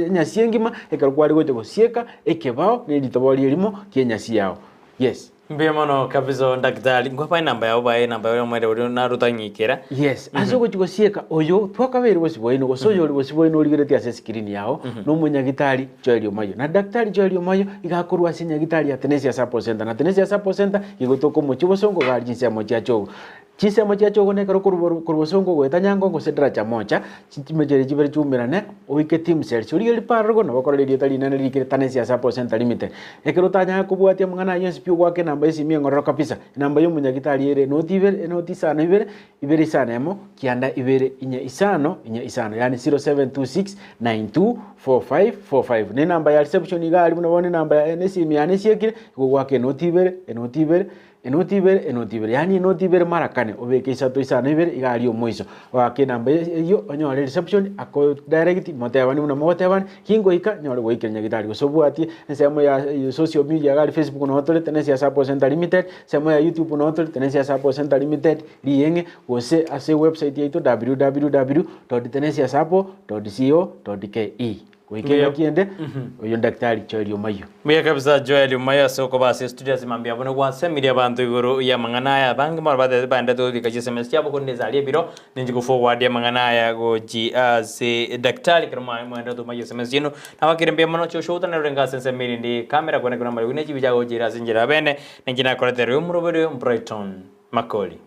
enyasi engima ekero kware gocha gosieka ekebao ne ritoboria erimo ki'enyasi yao. Yes. Mbuya mono kabisa oo daktari, nkwabae enamba yabo bae enamba ya omwere oria narotang'ikera. Yes, ase ogochia gosieka oyo twakabeire bosio bwaino gose oyori bosio bwaino origeretie ase escreen yao nomonyagitari Joel Omayo. Na daktari Joel Omayo iga akorwa ase enyagitari ya Tenesia Support Center. Na Tenesia Support Center igotoka omochie bosongo iga aria chinsemo chia Chogo. Chinsemo chia Chogo nekero okorwa korwa bosongo goeta Nyangongo gose Daraja Moja, chimechero chibere chiumerane oike Team Cells. Origererie parore nabo okorora erieta rinene ririkire Tenesia Support Center Limited. Ekero otanyare kobwatia amang'ana ayio onsi pi ogoaka enamba y'esimi eng'ororo kabisa, enamba y'omonyagitari ere enoti ibere, enoti isano ibere, ibere isano emo, kianda ibere inye isano, inye isano, yaani 0726924545. Na enamba ya reception iga aria buna bono enamba ya esimi yane esiekire, igo ogoaka enoti ibere, enoti ibere, Enoti ibere, enoti ibere, yaani enoti ibere mara kane, obeke isato isano ibere iga aria omoiso. Oake enamba eyio onyore reception ako direct motebani buna mogotebani, kingoika nyore goikera nyagitari gose obwatie ensemo ya social media iga aria Facebook noo tore Tenesia Support Center Limited, ensemo ya YouTube noo tore Tenesia Support Center Limited rieng'e gose ase ewebsite yaito www dot tenesia suppo dot co dot ke. Goika engaki ende, oyio Daktari Joel Omayio. Mbuya kabisa Joel Omayio ase okoba ase estudio ase mambia abwo nogwasemirie abanto igoro y'amang'ana aya. Abange mono batebete baendete gobeka chisms chiabo korende inse aria ebiro ninche go forward amang'ana aya gochi ase daktari ekero mwa mwaendete gotoma chisms chiaino. Nabakire mbuya mono Joshua nere orenge ase ensemo erinde camera kwane kore amariogi ne chibicha agochire ase enchera ya bene ninche nakoretera oyo omoroberi Brighton Makori.